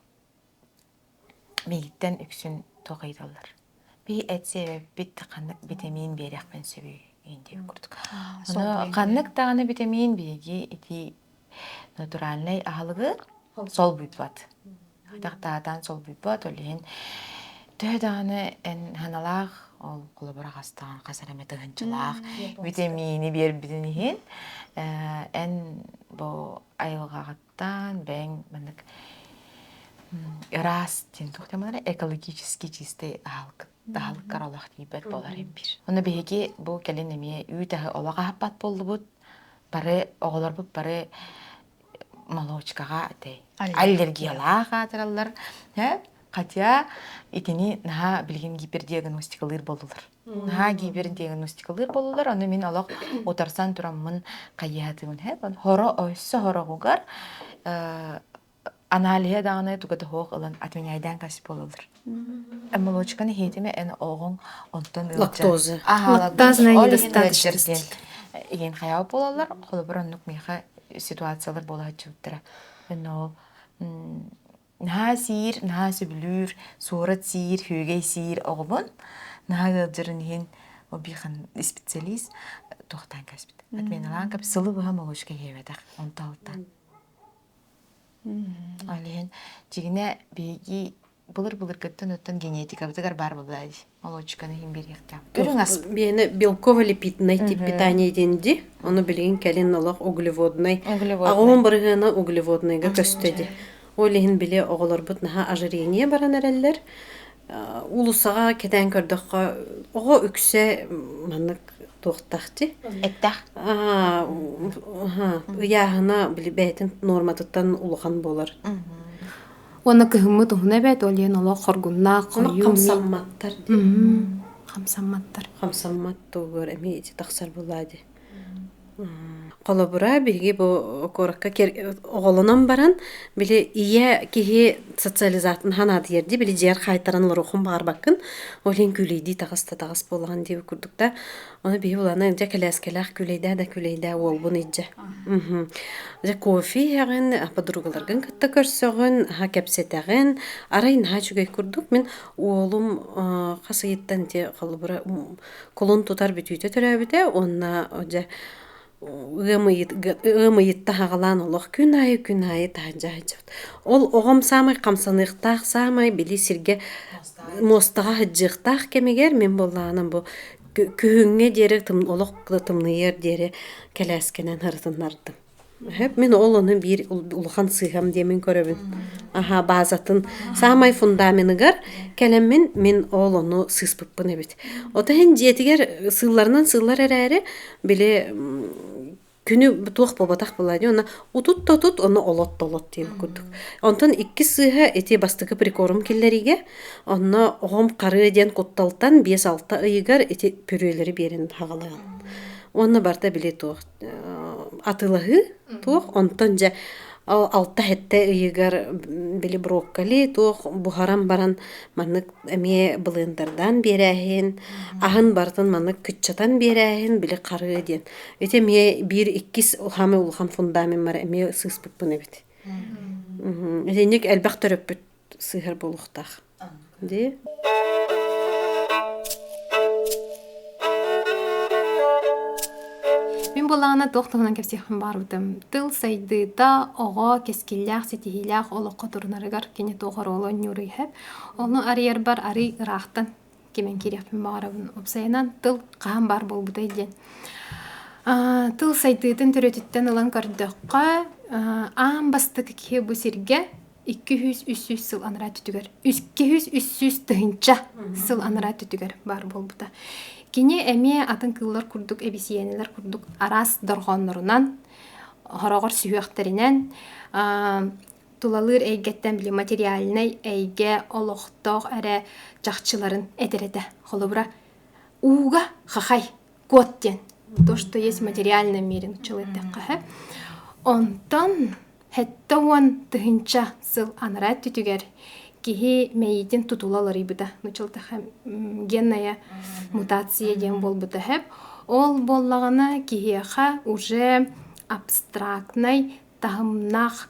Миигиттэн үксүн туох ыйыталлар? Биһи эт сиэбэппит ханнык битэмиин биэриэхпин сөбүй диэн курдук. Ону ханнык даҕаны битэмиин биһиги ити натуральнай аһылыгы солбуйбат. Хайдах солбуйбат, ол иһин төһө даҕаны эн ханалаах ол холобура хастаҕын хас эрэ эмэ тыһыынчалаах битэмиини биэрбитин иһин эн бу айылҕаҕыт Таан бэйэҥ маннык ыраас диэн туох диэн экологически чистый аһылыккар олох тиийбэт буолар биир. Ону биһиги бу кэлин эмиэ үүт аһы олох аһаппат буоллубут. Бары оҕолорбут бары молочкаҕа аллергиялаах аатыраллар. Хотя итини наһаа билигин гипердиагностикалыыр буоллулар. Наһаа гипердиагностикалыыр буоллулар, ону мин олох утарсан тураммын хайыһатыбын Хоро өссө хороҕугар аналиһа даҕаны туга да суох ылан отменяйдаан кас буолаллар. Молочканы иһиэтимэ эн оҕоҥ онтон ыалдьар. Лактоза. Лактозная недостаточность. Иһин хайаабы буолаллар, холобур оннук миэхэ ситуациялар буола сылдьыбыттара. Онно Наһаа сиир, наһаа сөбүлүүр, суорат сиир, сүөгэй сиир оҕобун. Наһаа ыалдьарын иһин обихан специалист туохтаан кэспит. Отменалаан кэп сылы быһа молочка иһиэбэтэх онтоолтан. Ол иһин дьигинэ биһиги былыр-былыргыттан оттон генетикабытыгар баар буолла дии. Молочканы иһин биэриэхтээх. Үрүҥ ас. Биэни белково-липидный тип питания диэн ди. Ону билигин кэлин олох углеводный. Аҕуһун бырыһыана углеводныйга көстө ди. Ол иһин били оҕолорбут наһаа ожирение баран эрэллэр. Уулуссаҕа кэтээн көрдөххө, оҕо үксэ маннык туохтаах дии. Эттээх. Ыйааһына били бэйэтин нуорматыттан улахан буолар. Уонна кыһыммыт уһуна эбээт, ол иһин олох хоргуннаах, хойуу хамсамматтар дии. Хамсамматтар. Хамсаммат тугугар эмиэ ити тахсар буоллаа дии. Холобура, биһиги бу куоракка оҕолонон баран, били ийэ киһи социализатын ханаатыйар дии, били дьиэр хаайтаран олоруоххун баҕарбаккын, ол иһин күүлэйдии таҕыс да таҕыс буолаҕын диэбит курдук да, Ону биһи булана дьэ кэлээскэлээх күлэйдээ да күлэйдээ уолбун илдьэ. Дьэ кофе иһэҕин, подругаларгын кытта көрсөҕүн, аһа кэпсэтэҕин. Арай наһаа үчүгэй курдук мин уолум хас ыйыттан ити холобура кулун тутар бүтүүтэ төрөөбүтэ уонна дьэ ыам ыам ыйытта аҕалаан олох күн аайы күн аайы таһырдьа сылдьыбыт. Ол оҕом саамай хамсаныахтаах, саамай били сиргэ муостаҕа сылдьыахтаах кэмигэр мин буоллаҕына бу күһүҥҥэ диэри олох да тымныйыар диэри кэлээскэнэн ырытыннардым. Мин ол ону биир улахан сыыһам диэмин көрөбүн. Аха баазатын саамай фундаменыгар кэлэммин мин ол ону сыыспыппын эбит. Ото иһин дьиэтигэр сыылларынан сыыллар эрээри били күнү туох буолбатах буолла дии уонна утут да утут ону олот да олот диэн курдук. Онтон иккис сыыһа ити бастакы прикорм киллэриигэ онно оҕом харыа диэн кутталтан 5-6 ыйыгар ити пүрүөлэри биэрэн хаҕалаан. Уонна барыта били туох атыылаһыы туох онтон дьэ алта-сэттэ ыйыгар били брокколи туох буһаран баран маннык эмиэ былыындардаан биэрээһин аһын барытын маннык кыччатан биэрээһин били харыа диэн ити эмиэ биир иккис хаамай улахан фундамеммар эмиэ сыыспыппын эбит итинник элбэх төрөппүт сыыһар буолуохтаах дии. буоллаҕына туох туһунан кэпсиэхпин баҕарбытым. Тыл сайдыыта оҕо кэскиллээх, ситиһиилээх олоххо турунарыгар кини туох оруолу оонньууруй сөп. Ону арыйарбар арый ыраахтан кимэн киириэхпин баҕарабын. Уопсайынан тыл хаһан баар буолбутай диэн. Тыл сайдыытын төрүтүттэн ылан көрдөххө, аан бастакы киһи бу сиргэ 200-300 сыл анараа өттүгэр 200-300 тыһыынча сыл анараа өттүгэр баар буолбута. Кини эмиэ атын кыыллар курдук эбисийээнэлэр курдук араас дорҕооннорунан, хороҕор сүһүөхтэринэн тулалыыр эйгэттэн били материальнай эйгэ олохтоох эрэ чахчыларын этэр этэ. Холобура, ууга хахай кот диэн то, что есть в материальном мире нуччалыы эттэххэ. Онтон 70 тыһыынча сыл анараа өттүтүгэр киһи мэйиитин тутула уларыйбыта. Нуччалыы генная мутация диэн буолбута сөп. Ол буоллаҕына киһиэхэ уже абстрактнай таһымнаах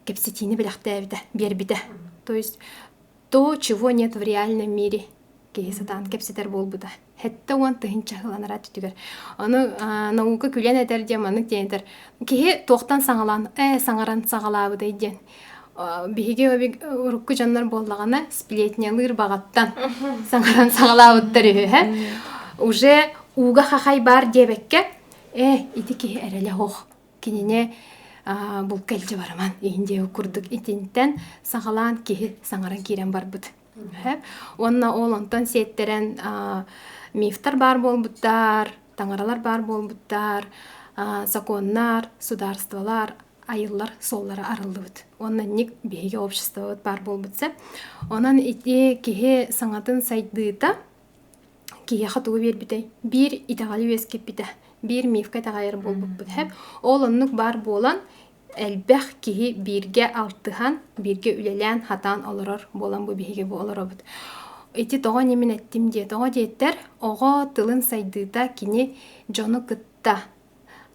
кэпсэтиини бэлэхтээбитэ, биэрбитэ. То есть то, чего нет в реальном мире киһи сатаан кэпсэтэр буолбута. 70 тыһыынча сыл анараа өттүгэр. Ону наука күлэн этэр диэн маннык диэн этэр. Киһи туохтан саҥалаан, саҥаран саҕалаабытай диэн. Биһиги урукку дьоннор буоллаҕына сплетнялыыр баҕаттан саҥаран саҕалаабыттар үһү. Уже ууга хахай баар диэбэккэ, ити киһи эрэлэ суох кинини булка илдьэ бараман иһин диэбит курдук итинтэн саҕалаан киһи саҥаран киирэн барбыт. Уонна ол онтон сиэттэрэн мифтар баар буолбуттар, таҥаралар баар буолбуттар, законнар, судаарыстыбалар айыллар суоллара арыллыбыт. Уонна ник биһиги обществобыт баар буолбут сөп. Онон ити киһи саҥатын сайдыыта киһиэхэ тугу биэрбитэй? Биир итэҕэли үөскэппитэ, биир мифкэ итэҕэйэр буолбуппут. Ол оннук баар буолан, элбэх киһи бииргэ алтыһан, бииргэ үлэлээн, хатаан олорор буолан бу биһиги бу олоробут. Ити тоҕо ньимин эттим диэ, тоҕо диэттэр, оҕо тылын сайдыыта кини дьону кытта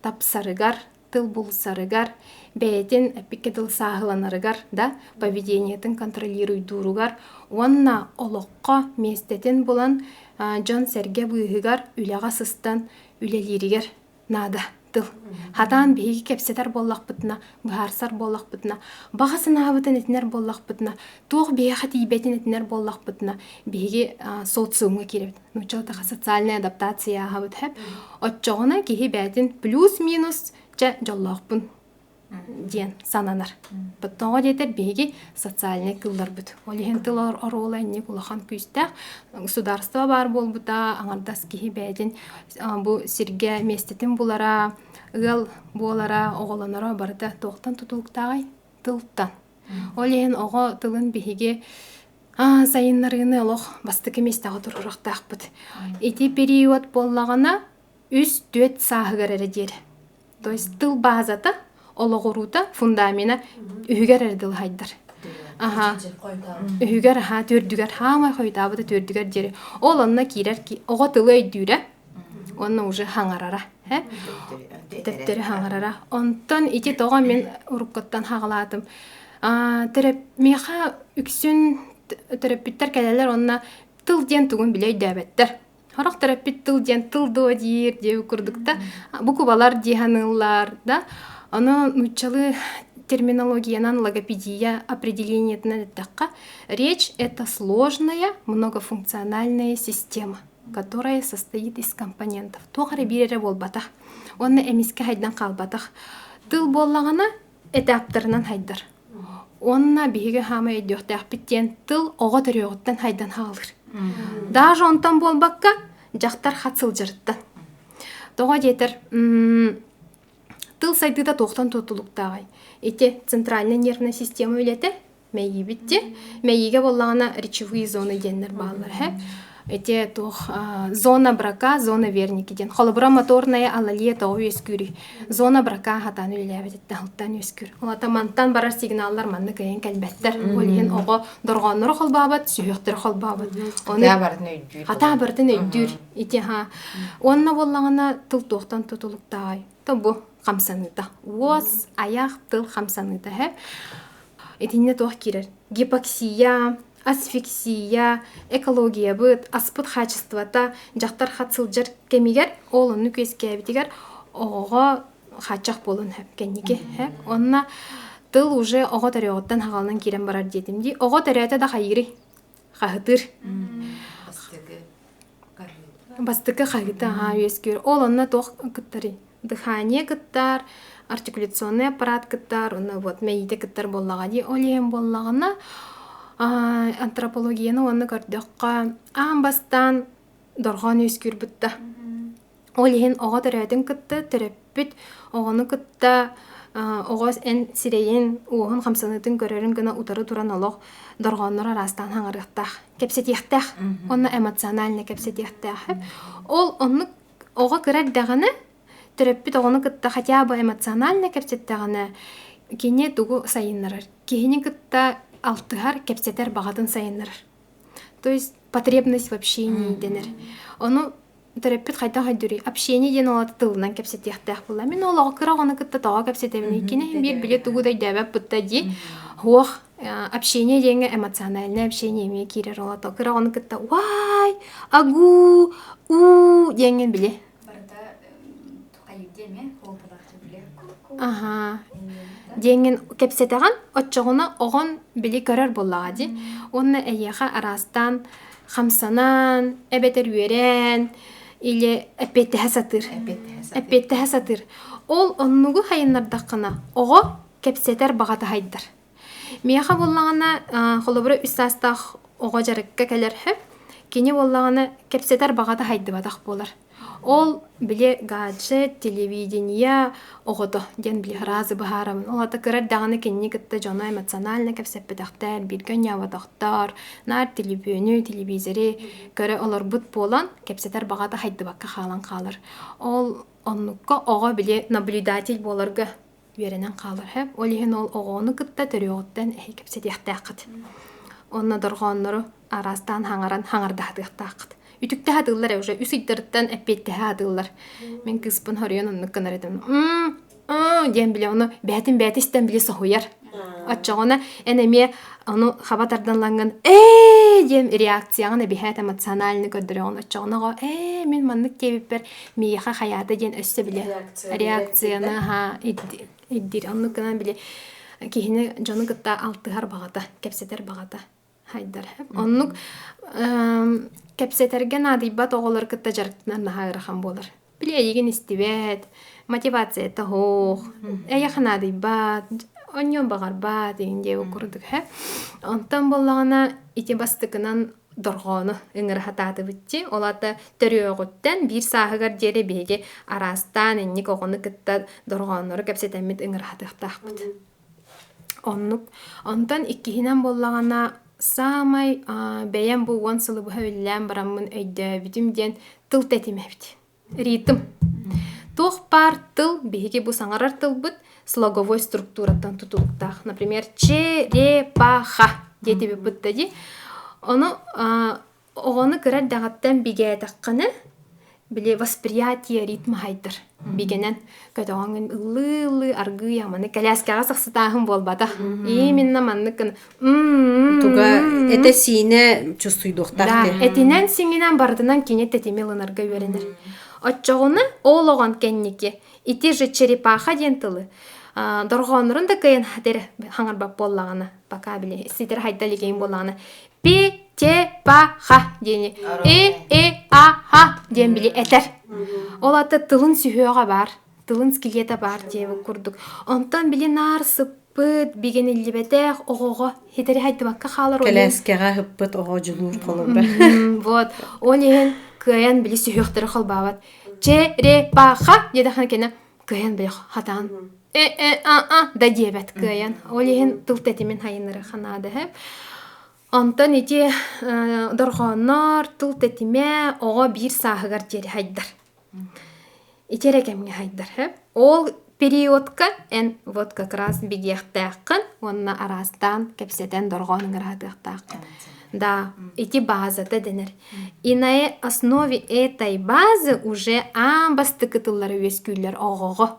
тапсарыгар, тыл булсарыгар, бэйэтин эппиккэ тыл сааһыланарыгар да, поведениетын контролируйдууругар уонна олоххо миэстэтин булан дьон-сэргэ быыһыгар үлэҕэ сыстан үлэлииригэр наада тыл. Хатаан биһиги кэпсэтэр буоллахпытына, быһаарсар буоллахпытына, баҕа санаабытын этинэр буоллахпытына, туох биһиэхэ тиийбэтин этинэр буоллахпытына, биһиги социумҥа киирэбит. Нууччалыы социальная адаптация ааһабыт хэп. Оччоҕуна киһи бэйэтин плюс-минус чэ дьоллоохпун диэн сананар. Тоҕо диэтэр биһиги социальнай кылларбыт. Ол иһин тыл оруола инник улахан күүстээх. Государство баар буолбута, аҥардас киһи бэйэтин бу сиргэ миэстэтин булара, ыал буолара, оҕолоноро барыта туохтан тутулуктааҕый? Тылтан. Ол иһин оҕо тылын биһиги сайыннарыыны олох бастакы миэстэҕэ туруорахтаахпыт. Ити период буоллаҕына 3-4 сааһыгар эрэ диэри. То есть тыл базата, олоҕуруута, фундамена үһүгэр эрэ дылы хайдар. Аха. Үһүгэр, аха, төрдүгэр, хаамай хойутаабыта төрдүгэр диэри. Ол онно киирэр оҕо тылы өйдүүрэ, уонна уже хаҥарара. Төптөрү хаҥарара. Онтон ити тоҕо мин уруккуттан хаҕалаатым. Миэхэ үксүн төрөппүттэр кэлэллэр уонна тыл диэн тугун билэ өйдөөбөттөр. Сорох төрөппүт тыл диэн тыл дуо диир диэбит курдук да буквалар дии саныыллар да. Ону нууччалыы терминологиянан логопедия определениетынан эттэххэ, речь – это сложная многофункциональная система, которая состоит из компонентов. Туох эрэ биир эрэ буолбатах. Уонна эмискэ хайдан хаалбатах. Тыл буоллаҕына этаптарынан хайдар. Уонна биһиги хаамай өйдүөхтээхпит диэн тыл оҕо төрүөҕүттэн хайдан хаалыр. Даже онтон буолбакка, дьахтар хат сылдьарыттан. Тоҕо диэтэр, тыл сайдыыта туохтан тутулуктааҕый? Ити центральная нервная система үлэтэ мэйиибит дии. Мэйиигэ буоллаҕына речевые зоны диэннэр бааллар һэ. Ити туох зона Брока, зона Верники диэн. Холобура моторная алалия тоҕо үөскүүрүй? Зона Брока хатаан үлэлээбититтэн алтан үөскүүр. Ол мантан барар сигналлар манна кыайан кэлбэттэр. Ол иһин оҕо дорҕооннору холбообот, сүһүөхтөрү холбообот. Оны хатаа барытын өйдүүр. Хатаа барытын өйдүүр. Ити ха. Уонна буоллаҕына тыл туохтан тутулуктааҕай? То бу хамсаныыта. Уос, аяқ, тыл хамсаныыта һэ. Итиннэ туох киирэр? Гипоксия, асфиксия, экологиябыт, аспыт хаачыстыбата дьахтар хат сылдьар кэмигэр, ол оннук үөскээбитигэр. оҕоҕо хааччах буолуон сөп кэнники сөп. Онно тыл уже оҕо төрүөҕүттэн хаҕаланан киирэн барар диэтим дии. Оҕо төрөөтө да хайыырый? Хаһытыыр. Бастакы хаһыыта аһаа үөскүүр. Ол онно туох кыттарый? Дыхание кыттар, артикуляционный аппарат кыттар, уонна вот мэйиитэ кыттар буоллаҕа дии. Ол иһин буоллаҕына, антропологияны уонна көрдөххө, аан бастаан дорҕоон үөскүүр бытта. Ол иһин оҕо төрөөтүн кытта төрөппүт оҕону кытта оҕо эн сирэйин, уоһун хамсаныытын көрөрүн гына утары туран олох дорҕооннору араастаан хаҥарыахтаах, кэпсэтиэхтээх уонна эмоционально кэпсэтиэхтээх. Ол оннук оҕо кыра эрдэҕинэ төрөппүт оҕону кытта хотя бы эмоционально кэпсэттэҕинэ кини тугу сайыннарар? Киһини кытта алтыһар, кэпсэтэр баҕатын сайыннарар. То есть потребность в общении дэнэр. Ону төрөппүт хайдах өйдүүрүй? Общение диэн ол тылынан кэпсэтиэхтээх буолла. Мин ол оҕо кыра оҕону кытта тоҕо кэпсэтэбиний? Кини биир биле тугу да өйдөөбөт бытта дии. Хуох общение диэҥҥэ эмоциональное общение эмиэ киирэр ол ото кыра оҕону кытта уай, агуу, уу диэҥҥин били. Аха. Диэҥҥин кэпсэтэҕин, оччоҕуна оҕон били көрөр буоллаҕа дии. Уонна эйиэхэ араастаан хамсанан, эбэтэр үөрэн, или эппиэттэһэ сатыыр. Эппиэттэһэ сатыыр. Ол оннугу хайыннардаххына, оҕо кэпсэтэр баҕата хайдар. Миэхэ буоллаҕына, холобура үс саастаах оҕо дьарыкка кэлэр сөп. Кини буоллаҕына кэпсэтэр баҕата хайдыбатах буолар. Ол били гаджет, телевидение оҕото диэн били сразу быһаарабын. Ол аата кыра эрдэҕинэ кинини кытта дьоно эмоционально кэпсэппэтэхтэр, бииргэ оонньооботохтор, наар телепүөнү, телевизори көрө олорбут буолан, кэпсэтэр баҕата хайдыбакка хаалан хаалар. Ол оннукка оҕо били наблюдатель буоларга үөрэнэн хаалар сөп. Ол иһин ол оҕону кытта төрүөҕүттэн эһи кэпсэтиэхтээххит. Онно дорҕооннору араастаан хаҥаран хаҥардаһатыахтааххыт. Үтүктэ сатыыллар уже үс ыйдарыттан эппиэттэһэ сатыыллар. Мин кыыспын хоруйан оннук гынар этим. диэн бile ону бээтин бэйэтэ истэн били соһуйар. Оччоҕуна эн эмиэ ону хаба тардан лаҥҥын ээ диэн реакцияҕын эбиһээт эмоциональный көрдөрөҕүн оччоҕуна оҕо ээ мин маннык диэбиппэр миэхэ хайаата диэн өссө билэ реакцияны аһаа ирдиир оннук гынан били киһини дьону кытта алтыһар баҕата кэпсэтэр баҕата хайдар оннук кэпсэтэргэ наадыйбат оҕолор кытта дьарыктанар наһаа ыарахан буолар били эйигин истибэт мотивацията суох эйиэхэ наадыйбат онньуон баҕарбат игин диэбит курдук һэ онтон буоллаҕына ити бастакынан дорҕоону ыҥыра сатаатыбыт дии. Ол аата төрүөҕүттэн биир сааһыгар диэри биһиги араастаан инник оҕону кытта дорҕооннору кэпсэтэммит ыҥыра сатыахтаахпыт. Оннук. Онтон иккиһинэн буоллаҕына саамай бэйэм бу уон сылы быһа үлэлээн бараммын өйдөөбүтүм диэн тыл тэтимэ эбит. Ритм. Туох баар тыл биһиги бу саҥарар тылбыт слоговой структураттан тутулуктаах. Например, черепаха диэтибит да дии. Ону оҕону кыра эрдэҕиттэн бигээтэххинэ, били восприятие ритма хайдар. Бигэнэн көтөҕөҥүн ыллыы-ыллыы аргыый аманы кэлээскэҕэ сахсытааһын буолбатах. Именно маннык гына Туга этэ-сиинэ чувствуйдуохтаах Да, этинэн-сиҥинэн барытынан кини тэтими ылынарга үөрэнэр. Оччоҕуна ол оҕон кэнники ити же черепаха диэн тылы дорҕооннорун да кыайан хатер хаҥарбат буоллаҕына пока били ситер хайда илигин буоллаҕына пи те па ха диэни э э а ха диэн били этэр. Ол ата тылын сүһүөҕэ баар тылын скелета баар диэбит курдук. Онтон били наар сыппыт, бигэниллибэтэх оҕоҕо хитэри хайдыбакка хаалар. Кэлээскэҕэ ыппыт оҕо дьулуур холобура. Вот. Ол иһин кыайан били сүһүөхтэри холбаабат. Черепаха диэтэххинэ кэнэ кыайан били хатаан э э а а да диэбэт кыайан. Ол иһин тыл тэтимин хайыннары ханаада Онтон ити дорҕооннор, тыл тэтимэ оҕо биир сааһыгар диэри хайдар. Ити эрэ кэмҥэ хайдар. Ол периодка эн вот как раз бигиэхтээххин уонна араастаан кэпсэтэн дорҕоон ыҥыраатыахтааххын. Да, ити базата дэнэр. И на основе этой базы уже аан бастакы тыллары үөскүүллэр оҕоҕо.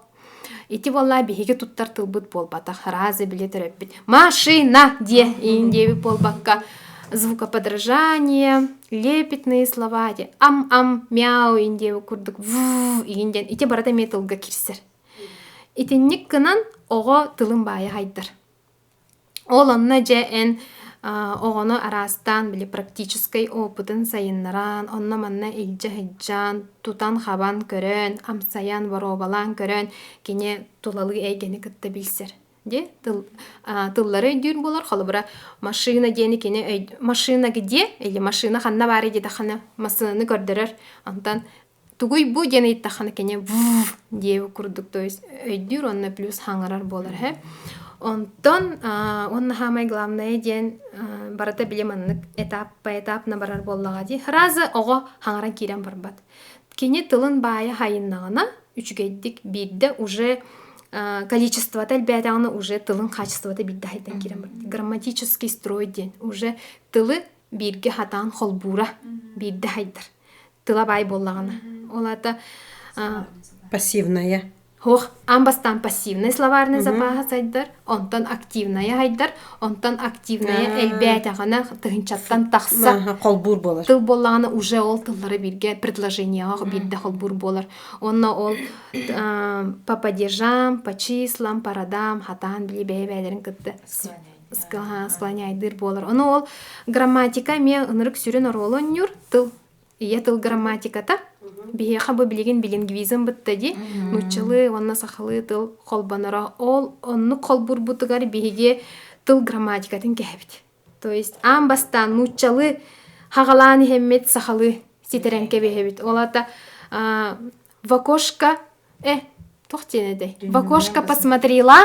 Ити буоллаа биһиги туттар тылбыт буолбатах, разы били төрөппүт. Машина диэ иин диэбит буолбакка звукоподражание, Лепетные слова ити ам-ам, мяу иин диэбит курдук вуу иин диэн ити барыта эмиэ тылга киирсэр. Итинник гынан оҕо тылын баайа хайдар. Ол онно дьэ эн оҕону араастаан били практическай опытын сайыннаран, онно-манна илдьэ сылдьан, тутан-хабан көрөн, амсайан, боруобалаан көрөн кини тулалыы эйгэни кытта билсэр. Дии тыл тыллары өйдүүр буолар. Холобура, машина диэни кини өй машина где или машина ханна баарый диэтэххинэ массыынаны көрдөрөр. Онтон тугуй бу диэн ыйыттаххына кини вв диэбит курдук то есть өйдүүр уонна плюс хаҥарар буолар һэ. Онтон уонна саамай главное диэн барыта били маннык этап поэтапно барар буоллаҕа дии. Сразу оҕо хаҥаран киирэн барбат. Кини тылын баайа хайыннаҕына үчүгэйдик биирдэ уже количествота элбээтэҕинэ уже тылын качествота биирдэ хайдан киирэн барар. Грамматический строй диэн уже тылы бииргэ хатаан холбуура биирдэ хайдар. Тыла баай буоллаҕына. Ол аата Пассивная. Ох, аан бастаан пассивный словарный запаһа сайдар, онтон активная хайдар, онтон активная элбээтэҕинэ тыһынчаттан тахса холбуур буолар. Тыл буоллаҕына уже ол тыллары бииргэ предложениеҕа биирдэ холбуур буолар. Онно ол по падежам, по числам, по родам хатаан били бэйэ-бэйэлэрин кытта склоняйдыыр буолар. Ону ол грамматика эмиэ ынырык сүрүн оруолу оонньуур тыл ийэ тыл грамматиката. Биһиэхэ бу билигин билингвизм бытта дии. Нууччалыы уонна сахалыы тыл холбоноро. Ол оннук холбуурбутугар биһиги тыл грамматикатын кэһэбит. То есть аан бастаан нууччалыы хаҕалаан иһэммит сахалыы ситэрэн кэбиһэбит. Ол аата в окошко туох диэн этэй? В окошко посмотрела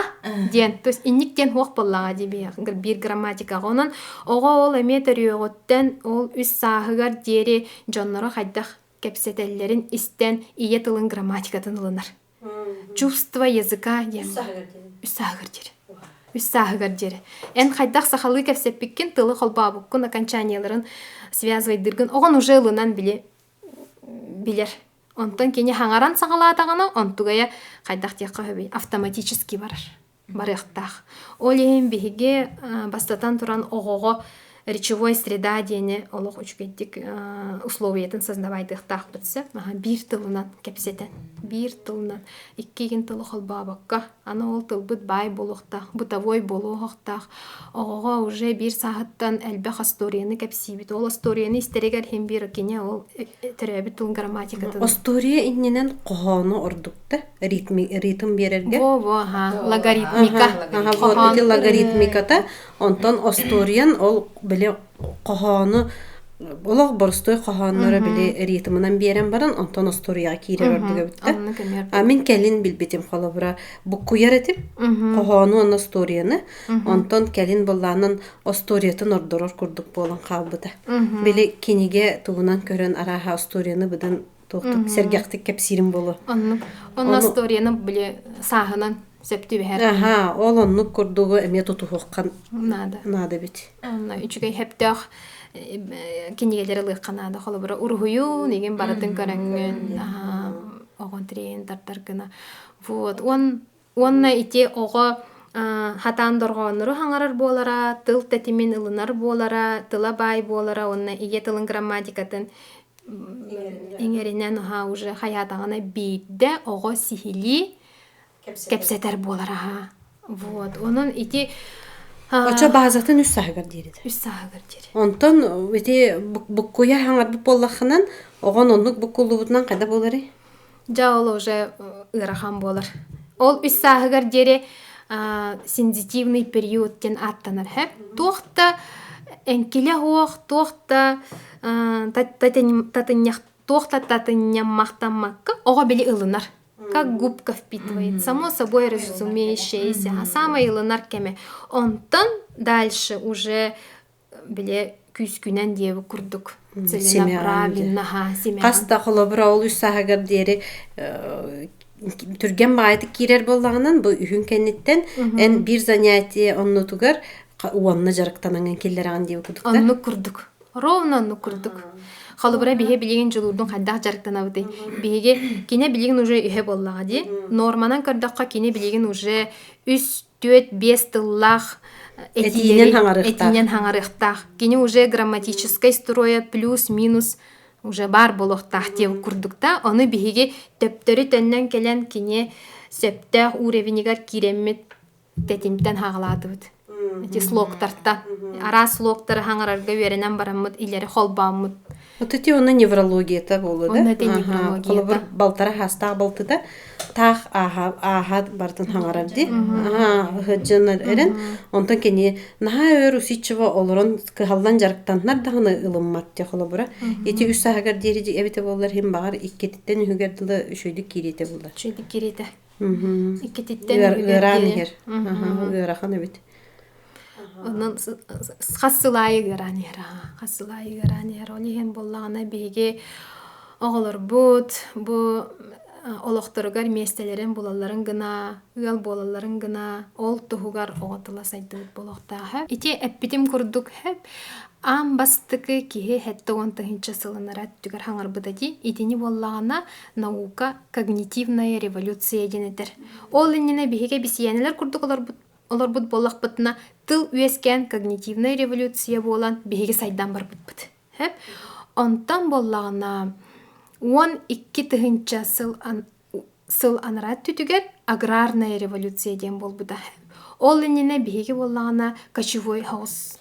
диэн. То есть инник диэн хуох буоллаҕа дии биир грамматикаҕа. Онон оҕо ол эмиэ төрүөҕүттэн ол үс сааһыгар диэри дьонноро хайдах кэпсэтэллэрин истэн ийэ тылын грамматикатын ылынар. Чувство языка диэн. Үс сааһыгар диэри. Үс сааһыгар диэри. Эн хайдах сахалыы кэпсэппиккин, тылы холбообуккун, окончаниеларын связывайдыргын оҕон уже ылынан били билэр. Онтон кини хаҥаран саҕалаатаҕына, онтугайа хайдах диэххэ сөбүй, автоматически барар, барыахтаах. Ол иһин биһиги бастатан туран оҕоҕо речевой среда диэни олох үчүгэйдик условиятын создавайдыахтаахпыт сөп. Биир тылынан кэпсэтэн, биир тылынан, икки тылы холбообокко Аны ол тылбыт баай буолуохтаах, бытовой буолуохтаах. Оҕоҕо уже биир сааһыттан элбэх остуоруйаны кэпсиибит. Ол остуоруйаны истэригэр иһин биир кини ол төрөөбүт тылын грамматикатын. Остуоруйа иннинэн хоһоону ордукта ритм биэрэргэ. Во-во, аха, логаритмика. Аха, вот ити логаритмиката. Онтон остуоруйан ол били хоһоону олох боростуой хоһоонноро били ритмынан биэрэн баран онтон остуоруйаҕа киирэр ордук эбит да. А мин кэлин билбитим холобура буккуйар этим хоһоону уонна остуоруйаны онтон кэлин былаанын остуоруйатын ордорор курдук буолан хаалбыта. Били кинигэ тугунан көрөн арааһа остуоруйаны быдан туохтук сэргэхтик кэпсиирим буолуо. Оннук. Онно остуоруйаны били сааһынан сөп түбэһэр. Аха, ол оннук курдугу эмиэ тутуһуохха наада. Наада эбит. Онно үчүгэй сөптөөх кинигэлэри ылыахха наада. Холобура, уруһуйун, игин барытын көрөҥҥүн, оҕон тирэйин тардар гына. Вот. Он уонна ити оҕо хатаан дорҕооннору хаҥарар буолара, тыл тэтимин ылынар буолара, тыла баай буолара уонна ийэ тылын грамматикатын иҥэринэн аһа уже хайаатаҕына биирдэ оҕо сиһилии кэпсэтэр буолар аһа. Вот. Онон ити Очо баазатын үс сааһыгар диирит. Үс сааһыгар диэри. Онтон ити буккуйа хаҥарбыт буоллаххынан, оҕон оннук буккуллубутунан хайда буоларый? Дьэ ол уже ыарахан буолар. Ол үс сааһыгар диэри сензитивный период диэн ааттанар һэ. Туох да эҥкилэ суох, туох да татынньах туох да татынньаммахтаммакка оҕо били ылынар. Как губка впитывает, само собой разумеющееся, а самое ылынар кэмэ. Онтон дальше уже били күүскүнэн диэбит курдук целенаправленно Хас да холобура ол үс сааһыгар диэри түргэн баҕайытык киирэр буоллаҕынан бу үһүн кэнниттэн эн биир занятие оннутугар уонна дьарыктанаҥын киллэрэҕин диэбит курдук да Оннук курдук. Ровно оннук курдук. Холобура биһи билигин дьулуурдун хайдах дьарыктанабытый? Биһиги кини билигин уже үһэ буоллаҕа дии. Норманан көрдөххө кини билигин уже үс 4-5 тыллаах Этиинэн хаҥарыахтаах. Этиинэн хаҥарыахтаах. Кини уже грамматическай строя плюс-минус уже баар буолуохтаах диэн курдук да. Ону биһиги төптөрү төннөн кэлэн кини сөптөөх уровенигар киирэммит тэтимтэн хаҕалаатыбыт. Ити слогтартан. Араас слогтары хаҥарарга үөрэнэн бараммыт илэри холбооммут. Вот ити онно неврологията буолуо да? Онно ити неврологията. Холобур, балтара хаастаах балтыта таах ааха бартын хаҥарар ди. Ыһыдьынар эрэн. Онтон кини наһаа өр усичева олорон кыһаллан дьарыктаннар даҕаны ылыммат те холобура. Ити үс сааһыгар диэри эбитэ буоллар иһин баҕар иккититтэн үһүгэр дылы үчүгэйдик киириитэ буолар. Үчүгэйдик киириитэ. Иккититтэн Ыараан иһэр. Ыарахан эбит. Онон хас сыл аайы ыараан иһэр. Хас сыл аайы ыараан иһэр. Ол иһин буоллаҕына биһиги оҕолорбут бу олохторугар миэстэлэрин булалларын гына, ыал буолалларын гына, ол туһугар оҕо тыла сайдыбыт буолуохтаах. Ити эппитим курдук аан бастакы киһи 70 тыһыынча сылынара өттүгэр хаҥарбыта дии. Итини буоллаҕына наука когнитивная революция диэн этэр. Ол иннинэ биһиги эбисийээнэлэр курдук олорбут олорбут буоллахпытына, тыл үөскээн когнитивная революция буолан биһиги сайдан барбыппыт. Онтон буоллаҕына 12 тыһыынча сыл сыл анараа өттүтүгэр аграрная революция диэн буолбута. Ол иннинэ биһиги буоллаҕына кочевой соҕус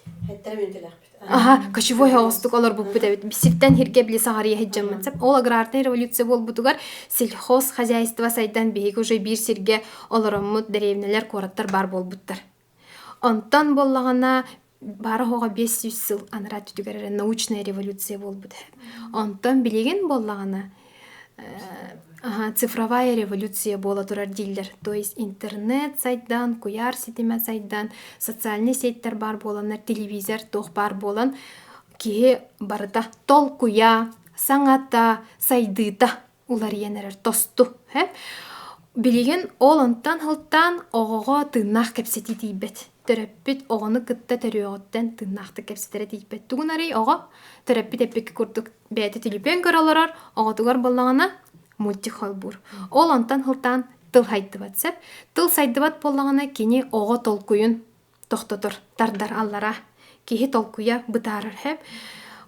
Аха, кочевой соҕустук олорбуппут эбит. Сиртэн сиргэ били саҕарыйа сылдьаммыт сөп. Ол аграрнай революция буолбутугар сельхоз хозяйство сайдан биһиги уже биир сиргэ олороммут дэриэбинэлэр, куораттар баар буолбуттар. Онтон буоллаҕына баара оһоҕо 500 сыл анараа өттүгэр эрэ научная революция буолбут. Онтон билигин буоллаҕына цифровая революция буола турар дииллэр. То есть интернет сайдан, куйаар ситимэ сайдан, социальнай сеттэр баар буоланнар, телевизор туох баар буолан киһи барыта толкуйа, саҥата, сайдыыта уларыйан эрэр тосту. Билигин ол онтон сылтаан оҕоҕо тыыннаах кэпсэтии тиийбэт. Төрөппүт оҕону кытта төрүөҕүттэн тыыннаахтык кэпсэтэрэ тиийбэт. Тугун арый оҕо төрөппүт эппикки курдук бэйэтэ түлүпүөн көрө олорор, оҕотугар буоллаҕына мультик холбуур. Ол онтон сылтаан тыл сайдыбат сөп. Тыл сайдыбат буоллаҕына кини оҕо толкуйун тохтотор, тардар аллара. Киһи толкуйа бытаарар сөп.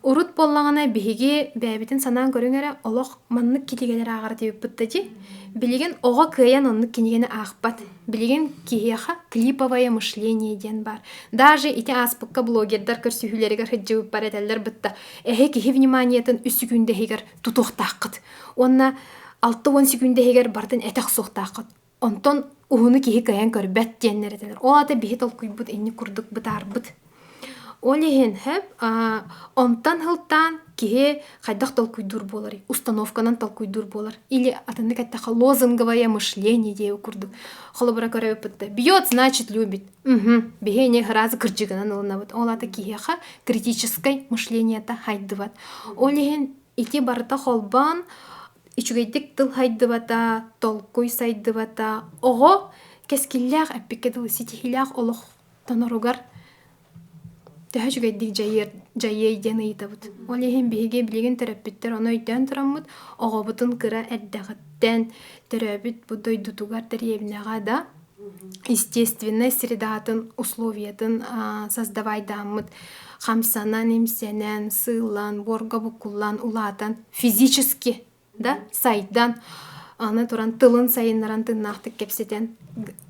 Урут буоллаҕына биһиги бэйэбитин санаан көрүҥ эрэ олох маннык кинигэлэр ааҕар диэбиппит да дии. Билигин оҕо кыайан оннук кинигэни аахпат. Билигин киһиэхэ клиповое мышление диэн баар. Даже ити ааспыкка блогердар көрсүһүүлэригэр сылдьыбыппар этэллэр бытта эһи киһи вниманиетын үс секүндэ иһигэр тутуохтааххыт. Уонна 60 секүндэ иһигэр барытын этэ охсуохтааххыт. Онтон уһуну киһи кыайан көрбөт диэннэр этэлэр. Ол аата биһи толкуйбут инник курдук бытаарбыт. Ол иһин хэп онтон сылтаан киһи хайдах толкуйдуур буоларый? Установканан толкуйдуур буолар. Или атыннык эттэххэ лозунговое мышление диэби курдук. Холобура көрөбүт бьет, значит любит. Угу. Биһи ини сразу кырдьыгынан ылынабыт. Ол аата киһиэхэ критическай мышлениета хайдыбат. Ол иһин ити барыта холбоон үчүгэйдик тыл хайдыбата, толкуй сайдыбата, оҕо кэскиллээх эппиккэ дылы ситиһиилээх олох тоноругар төһө үчүгэйдик дьайыар дьайыай диэн ыйытабыт. Ол иһин биһиги билигин төрөппүттэр ону өйдөөн тураммыт оҕобутун кыра эрдэҕиттэн төрөөбүт бу дойдутугар дэриэбинэҕэ да естественнай средатын, условиятын создавайдааммыт хамсанан, имсэнэн, сыыллан, буорга буккуллан, улаатан физически да сайдан аны туран тылын сайыннаран тыыннаахтык кэпсэтэн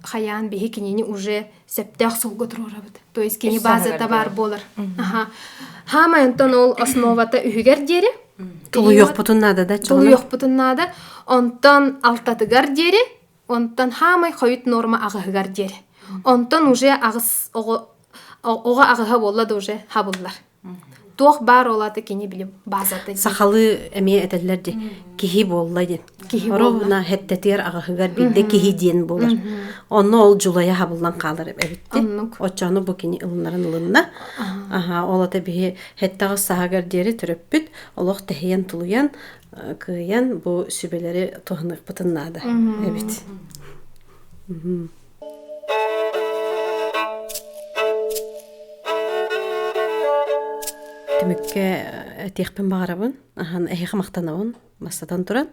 хайаан биһи кинини уже сөптөөх суолга туруорабыт. То есть кини базата баар буолар. Аха. Хаамай онтон ол основата үһүгэр диэри Тулуйуохпутун наада да Тулуйуохпутун наада. Онтон алтатыгар диэри Онтон хаамай хойут норма аҕыһыгар диэри. Онтон уже аҕыс оҕо оҕо аҕыһа буолла да уже хабыллар. Туох баар олата кини били базата. Сахалыы эмиэ этэллэр ди киһи буолла диэн. Киһи Ровно хэттэтигэр аҕыһыгар биирдэ киһи диэн буолар. Онно ол дьулайа хабыллан хаалар эбитти. Оччону бу кини ылынарын ылынна. Аха, ол ата биһи хэттэҕис саһагар диэри төрөппүт олох тэһийэн тулуйан кыайан бу сүбэлэри туһаныахпытын наада эбит. Түмүккэ этиэхпин баҕарабын, ахан эһиэхэ махтанабын бастатан туран.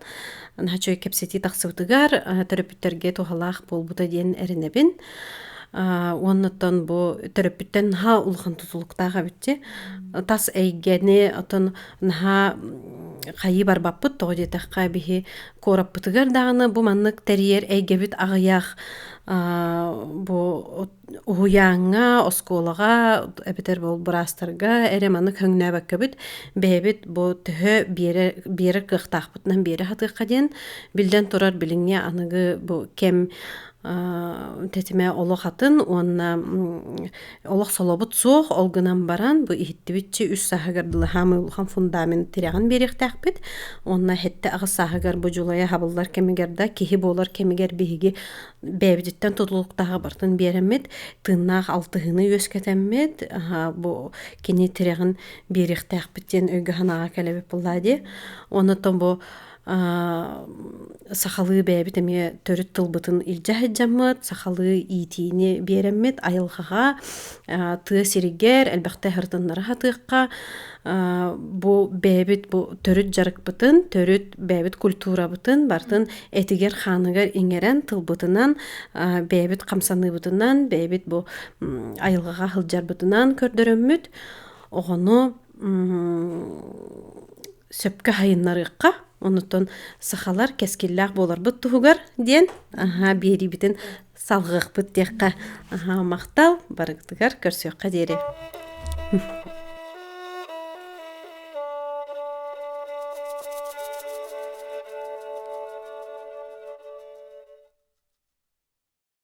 Наһаа үчүгэй кэпсэтии тахсыбытыгар төрөппүттэргэ туһалаах буолбута диэн эрэнэбин. Уоннаттан бу төрөппүттэн наһаа улахан тутулуктаах эбитчи. Тас эйгэни отон наһаа хайыы барбаппыт тоҕо диэтэххэ биһи куораппытыгар даҕаны бу маннык тэрийэр эйгэбит аҕыйах бу уһуйааҥҥа, оскуолаҕа эбэтэр бу быраастарга эрэ маннык хөҥнөөбөккөбүт бэйэбит бу төһө биэрэр биэрэр кыахтаахпытынан биэрэ сатыахха диэн биллэн турар билиҥҥи аныгы бу кэм тэтимэ олох атын уонна олох солобут суох ол гынан баран бу иһиттибитчи үс сааһыгар дылы хаамыы улахан фундамент тирэҕин биэриэхтээхпит уонна сэттэ аҕыс сааһыгар бу дьулайа хабыллар кэмигэр да киһи буолар кэмигэр биһиги бэйэбититтэн тутулуктааҕы барытын биэрэммит тыыннаах алтыһыыны үөскэтэммит бу кини тирэҕин биэриэхтээхпит диэн өйгө санааҕа кэлэбит буоллаа дии оннуттан бу сахалыы бэйэбит эмиэ төрүт тылбытын илдьэ сылдьаммыт, сахалыы иитиини биэрэммит, айылҕаҕа, тыа сиригэр элбэхтэ сырытыннара сатыахха, бу бэйэбит бу төрүт дьарыкпытын, төрүт бэйэбит культурабытын барытын этигэр-хааныгар иҥэрэн тылбытынан, бэйэбит хамсаныыбытынан, бэйэбит бу айылҕаҕа сылдьарбытынан көрдөрөммүт оҕону сөпкө хайыннарыахха, онутун сахалар кэскиллээх буоларбыт туһугар диэн аһаа биэриибитин салҕыахпыт диэххэ аһаа махтал барыгытыгар көрсүөххэ диэри.